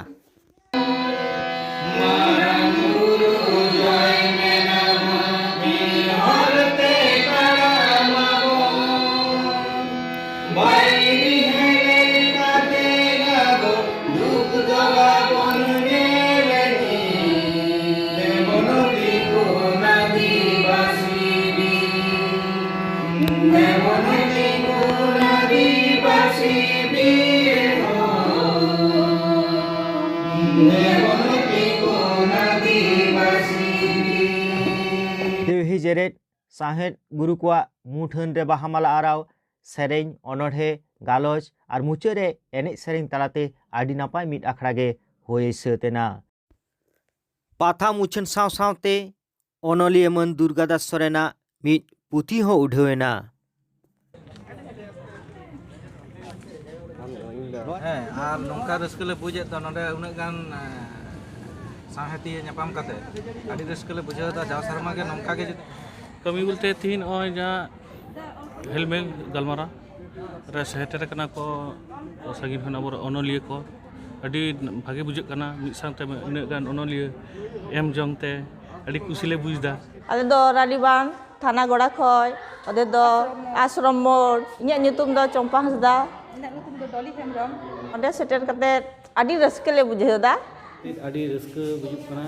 ᱰᱤᱣᱦᱤ ᱡᱮᱨᱮᱫ ᱥᱟᱶᱦᱮᱫ ᱜᱩᱨᱩ ᱠᱚᱣᱟᱜ ᱢᱩᱴᱷᱟᱹᱱ ᱨᱮ ᱵᱟᱦᱟ ᱢᱟᱞᱟ ᱟᱨᱟᱣ, ᱥᱮᱨᱮᱧ, ᱚᱱᱚᱬᱦᱮ, ᱜᱟᱞᱚᱪ ᱟᱨ ᱢᱩᱪᱟᱹᱫ ᱨᱮ ᱮᱱᱮᱡ ᱥᱮᱨᱮᱧ ᱛᱟᱞᱟᱛᱮ ᱟᱹᱰᱤ ᱱᱟᱯᱟᱭ ᱢᱤᱫ ᱟᱠᱷᱲᱟ ᱜᱮ ᱦᱩᱭ ᱥᱟᱹᱛ ᱮᱱᱟ᱾ ᱯᱟᱛᱷᱟᱢ ᱩᱪᱷᱟᱹᱱ ᱥᱟᱶ ᱥᱟᱶᱛᱮ ᱚᱱᱚᱞᱤᱭᱟᱹ ᱢᱟᱹᱱ ᱫᱩᱨᱜᱟᱫᱟᱥ ᱥᱚᱨᱮᱱᱟᱜ ᱢᱤᱫ ᱯᱩᱛᱷᱤ ᱦᱚᱸ ᱩᱰᱷᱟᱹᱣ ᱮᱱᱟ᱾ ᱦᱮᱸ, ᱟᱨ ᱱᱚᱝᱠᱟ ᱨᱟᱹᱥᱠᱟᱹ ᱞᱮ ᱵᱩᱡᱮᱫ ᱫᱚ ᱱᱚᱰᱮ ᱩᱱᱟᱹᱜ ᱜᱟᱱ, ᱮᱸ, ᱥᱟᱶᱦᱮᱫᱤᱭᱟᱹ ᱧᱟᱯᱟᱢ ᱠᱟᱛᱮ ᱟᱹᱰᱤ ᱨᱟᱹᱥᱠᱟᱹ ᱞᱮ ᱵᱩᱡᱷᱟᱹᱣ ᱮᱫᱟ᱾ ᱡᱟᱣ ᱥᱮᱨᱢᱟ ᱜᱮ ᱱᱚᱝᱠᱟ ᱜᱮ ᱡᱩᱫᱤ ᱠᱟᱹᱢᱤ ᱵᱚᱞᱛᱮ ᱛᱤᱦᱤᱧ ᱱᱚᱜᱼᱚᱭ ᱡᱟᱦᱟᱸ ᱦᱮᱞᱢᱮᱞ ᱜᱟᱞᱢᱟᱨᱟᱣ ᱨᱮ ᱥᱮᱴᱮᱨ ᱟᱠᱟᱱᱟ ᱠᱚ ᱥᱟᱺᱜᱤᱧ ᱠᱷᱚᱱ ᱟᱵᱚ ᱚᱱᱚᱞᱤᱭᱟᱹ ᱠᱚ, ᱟᱹᱰᱤ ᱵᱷᱟᱜᱮ ᱵᱩᱡᱷᱟᱹᱜ ᱠᱟᱱᱟ᱾ ᱢᱤᱫ ᱥᱟᱶᱛᱮ ᱩᱱᱟᱹᱜ ᱜᱟᱱ ᱚᱱᱚᱞᱤᱭᱟᱹ ᱮᱢ ᱡᱚᱝ ᱛᱮ ᱟᱹᱰᱤ ᱠᱩᱥᱤ ᱞᱮ ᱵᱩᱡᱽ ᱮᱫᱟ᱾ ᱟᱞᱮ ᱫᱚ ᱨᱟᱱᱤᱵᱟᱸᱫᱷ ᱛᱷᱟᱱᱟ ᱜᱚᱲᱟ ᱠᱷᱚᱡ, ᱚᱸᱰᱮ ᱫᱚ ᱟᱥᱨᱚᱢ ᱢᱳᱲ᱾ ᱤᱧᱟᱹᱜ ᱧᱩᱛᱩᱢ ᱫᱚ ᱪᱚᱢᱯᱟ ᱦᱟᱸᱥᱫᱟ᱾ ᱤᱧᱟᱹᱜ ᱧᱩᱛᱩᱢ ᱫᱚ ᱰᱚᱞᱤ ᱦᱮᱢᱵᱨᱚᱢ᱾ ᱚᱸᱰᱮ ᱥᱮᱴᱮᱨ ᱠᱟᱛᱮ ᱟᱹᱰᱤ ᱨᱟᱹᱥᱠᱟᱹ ᱞᱮ ᱵᱩᱡᱷᱟᱹᱣ ᱮᱫᱟ᱾ ᱟᱹᱰᱤ ᱨᱟᱹᱥᱠᱟᱹ ᱵᱩᱡᱩᱜ ᱠᱟᱱᱟ᱾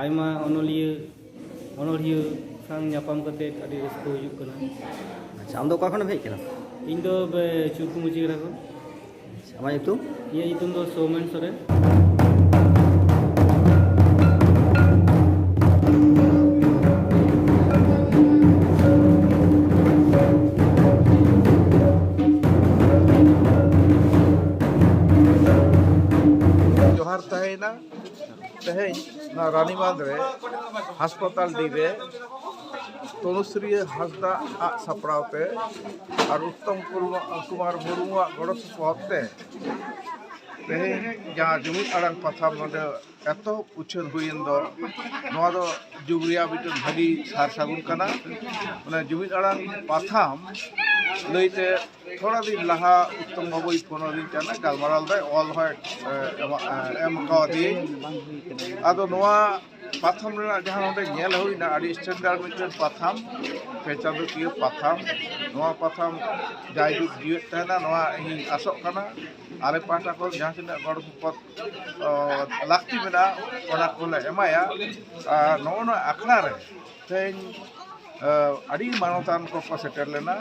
ᱟᱭᱢᱟ ᱚᱱᱚᱞᱤᱭᱟᱹ, ᱚᱱᱚᱲᱦᱤᱭᱟᱹ ᱥᱟᱶ ᱧᱟᱯᱟᱢ ᱠᱟᱛᱮ ᱟᱹᱰᱤ ᱨᱟᱹᱥᱠᱟᱹ ᱦᱩᱭᱩᱜ ᱠᱟᱱᱟ᱾ ᱟᱪᱪᱷᱟ, ᱟᱢ ᱫᱚ ᱚᱠᱟ ᱠᱷᱚᱱᱮᱢ ᱦᱮᱡ ᱠᱟᱱᱟ? ᱤᱧ ᱫᱚ ᱵᱮ-, ᱪᱩᱨᱠᱩ ᱢᱩᱪᱤᱜᱷᱟᱴᱟ ᱠᱷᱚᱱ᱾ ᱟᱢᱟᱜ ᱧᱩᱛᱩᱢ? ᱤᱧᱟᱹᱜ ᱧᱩᱛᱩᱢ ᱫᱚ ᱥᱳᱢᱮᱱ ᱥᱚᱨᱮᱱ᱾ ᱡᱚᱦᱟᱨ ᱛᱟᱦᱮᱸᱭᱮᱱᱟ᱾ ᱛᱮᱦᱮᱧ ᱱᱚᱣᱟ ᱨᱟᱱᱤᱵᱟᱸᱫᱷ ᱨᱮ ᱦᱟᱥᱯᱟᱛᱟᱞ ᱰᱤ ᱨᱮ ᱛᱚᱱᱩᱥᱨᱤ ᱦᱟᱸᱥᱫᱟ ᱟᱜ ᱥᱟᱯᱲᱟᱣ ᱛᱮ ᱟᱨ ᱩᱛᱛᱚᱢ ᱠᱩᱢᱟᱨ ᱢᱩᱨᱢᱩᱣᱟᱜ ᱜᱚᱲᱚ ᱥᱚᱯᱚᱦᱚᱫ ᱛᱮ ᱛᱮᱦᱮᱧ ᱡᱟᱦᱟᱸ ᱡᱩᱢᱤᱫ ᱟᱲᱟᱝ ᱯᱟᱛᱷᱟᱢ ᱱᱚᱰᱮ ᱮᱛᱚᱦᱚᱵ ᱩᱪᱷᱟᱹᱱ ᱦᱩᱭᱮᱱ ᱫᱚ, ᱱᱚᱣᱟ ᱫᱚ ᱡᱩᱜᱽ ᱨᱮᱭᱟᱜ ᱢᱤᱫᱴᱮᱱ ᱵᱷᱟᱹᱜᱤ ᱥᱟᱨ ᱥᱟᱹᱜᱩᱱ ᱠᱟᱱᱟ᱾ ᱚᱱᱟ ᱡᱩᱢᱤᱫ ᱟᱲᱟᱝ ᱯᱟᱛᱷᱟᱢ ᱞᱟᱹᱭᱛᱮ ᱛᱷᱚᱲᱟ ᱫᱤᱱ ᱞᱟᱦᱟ ᱩᱛᱛᱚᱢ ᱵᱟᱵᱩᱭ ᱯᱷᱳᱱ ᱟᱹᱫᱤᱧ ᱛᱟᱦᱮᱱᱟ, ᱜᱟᱞᱢᱟᱨᱟᱣ ᱞᱮᱫᱟᱭ, ᱚᱞ ᱦᱚᱸᱭ, ᱮ, ᱮᱢᱟ-, ᱮ, ᱮᱢ ᱠᱟᱣᱫᱤᱭᱟᱹᱧ᱾ ᱟᱫᱚ ᱱᱚᱣᱟ ᱯᱟᱛᱷᱟᱢ ᱨᱮᱱᱟᱜ ᱡᱟᱦᱟᱸ ᱱᱚᱰᱮ ᱧᱮᱞ ᱦᱩᱭᱱᱟ, ᱟᱹᱰᱤ standard ᱢᱤᱫᱴᱮᱱ ᱯᱟᱛᱷᱟᱢ, ᱯᱮ ᱪᱟᱸᱫᱳᱠᱤᱭᱟᱹ ᱯᱟᱛᱷᱟᱢ᱾ ᱱᱚᱣᱟ ᱯᱟᱛᱷᱟᱢ ᱡᱟᱭᱡᱩᱜᱽ ᱡᱤᱣᱮᱫ ᱛᱟᱦᱮᱱᱟ, ᱱᱚᱣᱟ ᱤᱧᱤᱧ ᱟᱥᱚᱜ ᱠᱟᱱᱟ᱾ ᱟᱞᱮ ᱯᱟᱦᱴᱟ ᱠᱷᱚᱱ ᱡᱟᱦᱟᱸ ᱛᱤᱱᱟᱹᱜ ᱜᱚᱲᱚ ᱥᱚᱯᱚᱦᱚᱫ, ᱚ, ᱞᱟᱹᱠᱛᱤ ᱢᱮᱱᱟᱜᱼᱟ, ᱚᱱᱟ ᱠᱚᱞᱮ ᱮᱢᱟᱭᱟ᱾ ᱟᱨ ᱱᱚᱜᱼᱚ ᱱᱚᱣᱟ ᱟᱠᱷᱲᱟ ᱨᱮ ᱛᱮᱦᱮᱧ, ᱮ, ᱟᱹᱰᱤ ᱢᱟᱱᱚᱛᱟᱱ ᱠᱚᱠᱚ ᱥᱮᱴᱮᱨ ᱞᱮᱱᱟ᱾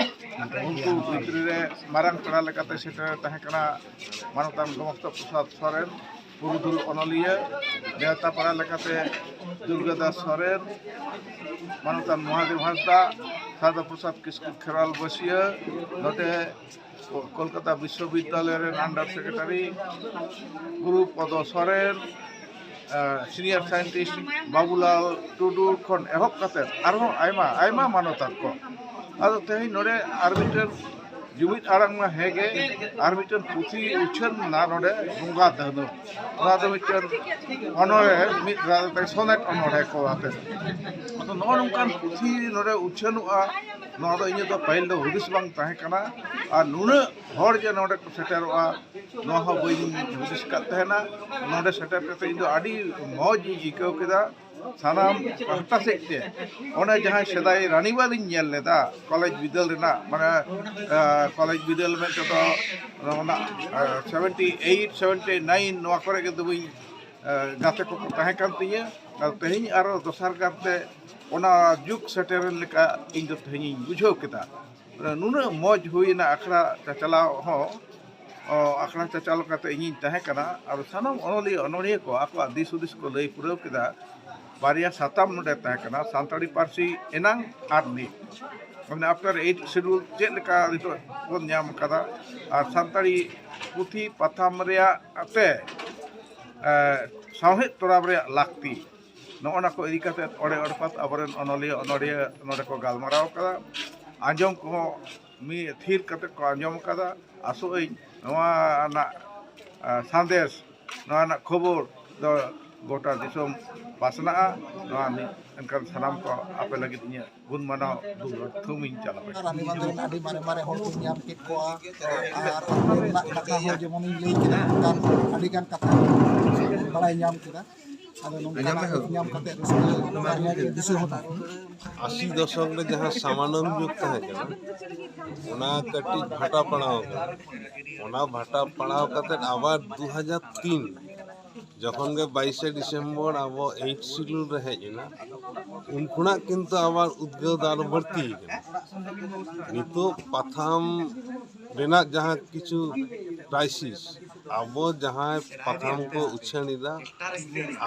ᱩᱱᱠᱩ ᱵᱷᱤᱛᱨᱤ ᱨᱮ ᱢᱟᱨᱟᱝ ᱯᱮᱲᱟ ᱞᱮᱠᱟᱛᱮ ᱥᱮᱴᱮᱨ ᱛᱟᱦᱮᱸ ᱠᱟᱱᱟ ᱢᱟᱱᱚᱛᱟᱱ ᱜᱚᱢᱚᱥᱛᱚ ᱯᱨᱚᱥᱟᱫᱽ ᱥᱚᱨᱮᱱ, ᱯᱩᱨᱩᱫᱷᱩᱞ ᱚᱱᱚᱞᱤᱭᱟᱹ᱾ ᱱᱮᱣᱛᱟ ᱯᱮᱲᱟ ᱞᱮᱠᱟᱛᱮ ᱫᱩᱨᱜᱟᱹ ᱫᱟᱥ ᱥᱚᱨᱮᱱ, ᱢᱟᱱᱚᱛᱟᱱ ᱢᱚᱦᱟᱫᱮᱵ ᱦᱟᱸᱥᱫᱟ, ᱥᱟᱨᱚᱫᱟ ᱯᱨᱚᱥᱟᱫᱽ ᱠᱤᱥᱠᱩ ᱠᱷᱮᱨᱣᱟᱞ ᱵᱟᱹᱥᱭᱟᱹ, ᱱᱚᱛᱮ ᱠᱚᱞᱠᱟᱛᱟ ᱵᱤᱥᱥᱚᱵᱤᱫᱽᱫᱟᱞᱚᱭ ᱨᱮᱱ under secretary ᱜᱩᱨᱩ ᱯᱚᱫᱚ ᱥᱚᱨᱮᱱ, ᱥᱤᱱᱤᱭᱟᱨ ᱥᱟᱭᱮᱱᱴᱤᱥᱴ ᱵᱟᱵᱩᱞᱟᱞ ᱴᱩᱰᱩ ᱠᱷᱚᱱ ᱮᱦᱚᱵ ᱠᱟᱛᱮ ᱟᱨᱦᱚᱸ ᱟᱭᱢᱟ, ᱟᱭᱢᱟ ᱢᱟᱱᱚᱛᱟᱱ ᱠᱚ᱾ ᱟᱫᱚ ᱛᱮᱦᱮᱧ ᱱᱚᱰᱮ ᱟᱨ ᱢᱤᱫᱴᱮᱱ ᱡᱩᱢᱤᱫ ᱟᱲᱟᱝ ᱢᱟ ᱦᱮᱸᱜᱮ, ᱟᱨ ᱢᱤᱫᱴᱮᱱ ᱯᱩᱛᱷᱤ ᱩᱪᱷᱟᱹᱱ ᱮᱱᱟ ᱱᱚᱰᱮ, ᱵᱚᱸᱜᱟ ᱫᱷᱟᱹᱱᱩ᱾ ᱚᱱᱟ ᱫᱚ ᱢᱤᱫᱴᱮᱱ ᱚᱱᱚᱬᱦᱮ, ᱢᱤᱫ ᱨᱟᱡᱽ ᱥᱚᱱᱮᱴ ᱚᱱᱚᱬᱦᱮ ᱠᱚ ᱟᱛᱮ᱾ ᱟᱫᱚ ᱱᱚᱜᱼᱚ ᱱᱚᱝᱠᱟᱱ ᱯᱩᱛᱷᱤ ᱱᱚᱰᱮ ᱩᱪᱷᱟᱹᱱᱚᱜᱼᱟ, ᱱᱚᱣᱟ ᱫᱚ ᱤᱧᱟᱹᱜ ᱫᱚ ᱯᱟᱹᱦᱤᱞ ᱫᱚ ᱦᱩᱫᱤᱥ ᱵᱟᱝ ᱛᱟᱦᱮᱸ ᱠᱟᱱᱟ᱾ ᱟᱨ ᱱᱩᱱᱟᱹᱜ ᱦᱚᱲ ᱡᱮ ᱱᱚᱰᱮ ᱠᱚ ᱥᱮᱴᱮᱨᱚᱜᱼᱟ, ᱱᱚᱣᱟ ᱦᱚᱸ ᱵᱟᱹᱧ ᱦᱩᱫᱤᱥ ᱟᱠᱟᱫ ᱛᱟᱦᱮᱱᱟ᱾ ᱱᱚᱰᱮ ᱥᱮᱴᱮᱨ ᱠᱟᱛᱮ ᱤᱧ ᱫᱚ ᱟᱹᱰᱤ ᱢᱚᱡᱽ ᱤᱧ ᱟᱹᱭᱠᱟᱹᱣ ᱠᱮᱫᱟ᱾ ᱥᱟᱱᱟᱢ ᱯᱟᱦᱴᱟ ᱥᱮᱫ ᱛᱮ ᱚᱱᱮ ᱡᱟᱦᱟᱸᱭ ᱥᱮᱫᱟᱭ ᱨᱟᱱᱤᱵᱟᱸᱫᱷ ᱤᱧ ᱧᱮᱞ ᱞᱮᱫᱟ ᱠᱚᱞᱮᱡᱽ ᱵᱤᱫᱟᱹᱞ ᱨᱮᱱᱟᱜ, ᱢᱟᱱᱮ, ᱟᱸ, ᱠᱚᱞᱮᱡᱽ ᱵᱤᱫᱟᱹᱞ ᱢᱮᱱ ᱛᱮᱫᱚ ᱚᱱᱟ, ᱟᱸ, seventy eight, seventy nine ᱱᱚᱣᱟ ᱠᱚᱨᱮ ᱜᱮ ᱫᱚᱢᱮᱧ, ᱟᱸ, ᱜᱟᱛᱮ ᱠᱚᱠᱚ ᱛᱟᱦᱮᱸ ᱠᱟᱱ ᱛᱤᱧᱟᱹ᱾ ᱟᱨ ᱛᱮᱦᱮᱧ ᱟᱨᱚ ᱫᱚᱥᱟᱨ ᱠᱟᱨᱛᱮ ᱚᱱᱟ ᱡᱩᱜᱽ ᱥᱮᱴᱮᱨᱮᱱ ᱞᱮᱠᱟ ᱤᱧ ᱫᱚ ᱛᱮᱦᱮᱧᱤᱧ ᱵᱩᱡᱷᱟᱹᱣ ᱠᱮᱫᱟ᱾ ᱱᱩᱱᱟᱹᱜ ᱢᱚᱡᱽ ᱦᱩᱭᱮᱱᱟ ᱟᱠᱷᱲᱟ ᱪᱟᱪᱟᱞᱟᱣ ᱦᱚᱸ᱾ ᱚ, ᱟᱠᱷᱲᱟ ᱪᱟᱪᱟᱞᱟᱣ ᱠᱟᱛᱮ ᱤᱧᱤᱧ ᱛᱟᱦᱮᱸ ᱠᱟᱱᱟ᱾ ᱟᱨ ᱥᱟᱱᱟᱢ ᱚᱱᱚᱞᱤᱭᱟᱹ ᱚᱱᱚᱲᱦᱤᱭᱟᱹ ᱠᱚ ᱟᱠᱚᱣᱟᱜ ᱫᱤᱥ ᱦᱩᱫᱤᱥ ᱠᱚ ᱞᱟᱹᱭ ᱯᱩᱨᱟᱹᱣ ᱠᱮᱫᱟ᱾ ᱵᱟᱨᱭᱟ ᱥᱟᱛᱟᱢ ᱱᱚᱰᱮ ᱛᱟᱦᱮᱸ ᱠᱟᱱᱟ, ᱥᱟᱱᱛᱟᱲᱤ ᱯᱟᱹᱨᱥᱤ ᱮᱱᱟᱝ ᱟᱨ ᱱᱤᱛ, ᱢᱟᱱᱮ after eighth schedule ᱪᱮᱫ ᱞᱮᱠᱟ ᱱᱤᱛᱚᱜ ᱵᱚᱱ ᱧᱟᱢ ᱠᱟᱫᱟ, ᱟᱨ ᱥᱟᱱᱛᱟᱲᱤ ᱯᱩᱛᱷᱤ ᱯᱟᱛᱷᱟᱢ ᱨᱮᱭᱟᱜ ᱛᱮ, ᱮ, ᱥᱟᱶᱦᱮᱫ ᱛᱚᱨᱟᱣ ᱨᱮᱭᱟᱜ ᱞᱟᱹᱠᱛᱤ, ᱱᱚᱜᱼᱚ ᱱᱟ ᱠᱚ ᱤᱫᱤ ᱠᱟᱛᱮ ᱚᱲᱮ ᱚᱲᱯᱟᱛ ᱟᱵᱚᱨᱮᱱ ᱚᱱᱚᱞᱤᱭᱟᱹ ᱚᱱᱚᱲᱦᱤᱭᱟᱹ ᱱᱚᱰᱮ ᱠᱚ ᱜᱟᱞᱢᱟᱨᱟᱣ ᱠᱟᱫᱟ᱾ ᱟᱸᱡᱚᱢ ᱠᱚᱦᱚᱸ ᱢᱤᱫ ᱛᱷᱤᱨ ᱠᱟᱛᱮ ᱠᱚ ᱟᱸᱡᱚᱢ ᱠᱟᱫᱟ᱾ ᱟᱥᱚᱜ ᱟᱹᱧ ᱱᱚᱣᱟ ᱨᱮᱱᱟᱜ, ᱟ, ᱥᱟᱸᱫᱮᱥ, ᱱᱚᱣᱟ ᱨᱮᱱᱟᱜ ᱠᱷᱚᱵᱚᱨ ᱫᱚ ᱜᱚᱴᱟ ᱫᱤᱥᱚᱢ ᱯᱟᱥᱱᱟᱜᱼᱟ᱾ ᱱᱚᱣᱟ ᱢᱤᱫ ᱮᱱᱠᱷᱟᱱ ᱥᱟᱱᱟᱢ ᱠᱚ ᱟᱯᱮ ᱞᱟᱹᱜᱤᱫ ᱤᱧᱟᱹᱜ ᱜᱩᱱ ᱢᱟᱱᱟᱣ ᱫᱩᱞᱟᱹᱲ ᱛᱷᱩᱢ ᱤᱧ ᱪᱟᱞ ᱟᱯᱮ ᱟᱨ ᱠᱟᱱᱟ᱾ ᱟᱹᱰᱤ ᱢᱟᱨᱮ ᱢᱟᱨᱮ ᱦᱚᱲ ᱠᱚᱧ ᱧᱟᱢ ᱠᱮᱫ ᱠᱚᱣᱟ᱾ ᱟᱨ ᱟᱹᱛᱩ ᱨᱮᱱᱟᱜ ᱠᱟᱛᱷᱟ ᱦᱚᱸ ᱡᱮᱢᱚᱱᱤᱧ ᱞᱟᱹᱭ ᱠᱮᱫᱟ, ᱚᱱᱠᱟᱱ ᱟᱹᱰᱤᱜᱟᱱ ᱠᱟᱛᱷᱟ ᱵᱟᱲᱟᱭ ᱧᱟᱢ ᱠᱮᱫᱟ᱾ ᱟᱫᱚ ᱱᱚᱝᱠᱟᱱᱟᱜ ᱧᱟᱢ ᱠᱟᱛᱮ ᱨᱟᱹᱥᱠᱟᱹ ᱫᱤᱥᱟᱹ ᱦᱚᱸ ᱛᱟᱦᱮᱸ ᱠᱟᱱᱟ᱾ ᱟᱥᱤ ᱫᱚᱥᱚᱠ ᱨᱮ ᱡᱟᱦᱟᱸ ᱥᱟᱢᱟᱱᱚᱢ ᱡᱩᱜᱽ ᱛᱟᱦᱮᱸ ᱠᱟᱱᱟ, ᱚᱱᱟ ᱠᱟᱹᱴᱤᱡ ᱵᱷᱟᱴᱟ ᱯᱟᱲᱟᱣ ᱠᱟᱱᱟ᱾ ᱚᱱᱟ ᱵᱷᱟᱴᱟ ᱯᱟᱲᱟᱣ ᱠᱟᱛᱮ ᱟᱵᱟᱨ ᱫᱩ ᱦᱟᱡᱟᱨ ᱛᱤᱱ ᱡᱚᱠᱷᱚᱱ ᱜᱮ ᱵᱟᱭᱤᱥᱮ ᱰᱤᱥᱮᱢᱵᱚᱨ ᱟᱵᱚ eighth schedule ᱨᱮ ᱦᱮᱡ ᱮᱱᱟ, ᱩᱱ ᱠᱷᱚᱱᱟᱜ ᱠᱤᱱᱛᱩ ᱟᱵᱟᱨ ᱩᱫᱽᱜᱟᱹᱣ ᱫᱚ ᱟᱨᱚ ᱵᱟᱹᱲᱛᱤ ᱠᱟᱱᱟ᱾ ᱱᱤᱛᱚᱜ ᱯᱟᱛᱷᱟᱢ ᱨᱮᱱᱟᱜ ᱡᱟᱦᱟᱸ ᱠᱤᱪᱷᱩ crisis, ᱟᱵᱚ ᱡᱟᱦᱟᱸᱭ ᱯᱟᱛᱷᱟᱢ ᱠᱚ ᱩᱪᱷᱟᱹᱱ ᱮᱫᱟ,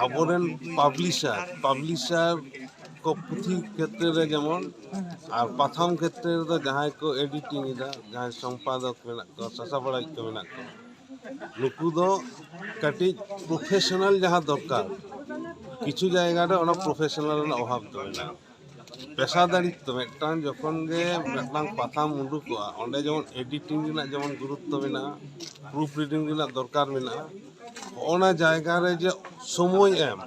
ᱟᱵᱚᱨᱮᱱ publisher, publisher ᱠᱚ ᱯᱩᱛᱷᱤ ᱠᱷᱮᱛᱨᱮ ᱨᱮ ᱡᱮᱢᱚᱱ, ᱟᱨ ᱯᱟᱛᱷᱟᱢ ᱠᱷᱮᱛᱨᱮ ᱨᱮᱫᱚ ᱡᱟᱦᱟᱸᱭ ᱠᱚ editing ᱮᱫᱟ, ᱡᱟᱦᱟᱸᱭ ᱥᱚᱢᱯᱟᱫᱚᱠ ᱢᱮᱱᱟᱜ ᱠᱚᱣᱟ, ᱥᱟᱥᱟᱯᱟᱲᱟᱭᱤᱡ ᱠᱚ ᱢᱮᱱᱟᱜ ᱠᱚᱣᱟ, ᱱᱩᱠᱩ ᱫᱚ ᱠᱟᱹᱴᱤᱡ professional ᱡᱟᱦᱟᱸ ᱫᱚᱨᱠᱟᱨ, ᱠᱤᱪᱷᱩ ᱡᱟᱭᱜᱟ ᱨᱮ ᱚᱱᱟ professional ᱨᱮᱱᱟᱜ ᱚᱵᱷᱟᱵᱽ ᱫᱚ ᱢᱮᱱᱟᱜᱼᱟ᱾ ᱯᱮᱥᱟᱫᱟᱨᱤ ᱛᱚ ᱢᱤᱫᱴᱟᱝ ᱡᱚᱠᱷᱚᱱ ᱜᱮ ᱢᱤᱫᱴᱟᱝ ᱯᱟᱛᱷᱟᱢ ᱩᱰᱩᱠᱚᱜᱼᱟ, ᱚᱸᱰᱮ ᱡᱮᱢᱚᱱ editing ᱨᱮᱱᱟᱜ ᱡᱮᱢᱚᱱ ᱜᱩᱨᱩᱛᱛᱚ ᱢᱮᱱᱟᱜᱼᱟ, proofreading ᱨᱮᱱᱟᱜ ᱫᱚᱨᱠᱟᱨ ᱢᱮᱱᱟᱜᱼᱟ, ᱚᱱᱟ ᱡᱟᱭᱜᱟ ᱨᱮ ᱡᱮ ᱥᱚᱢᱚᱭ ᱮᱢ,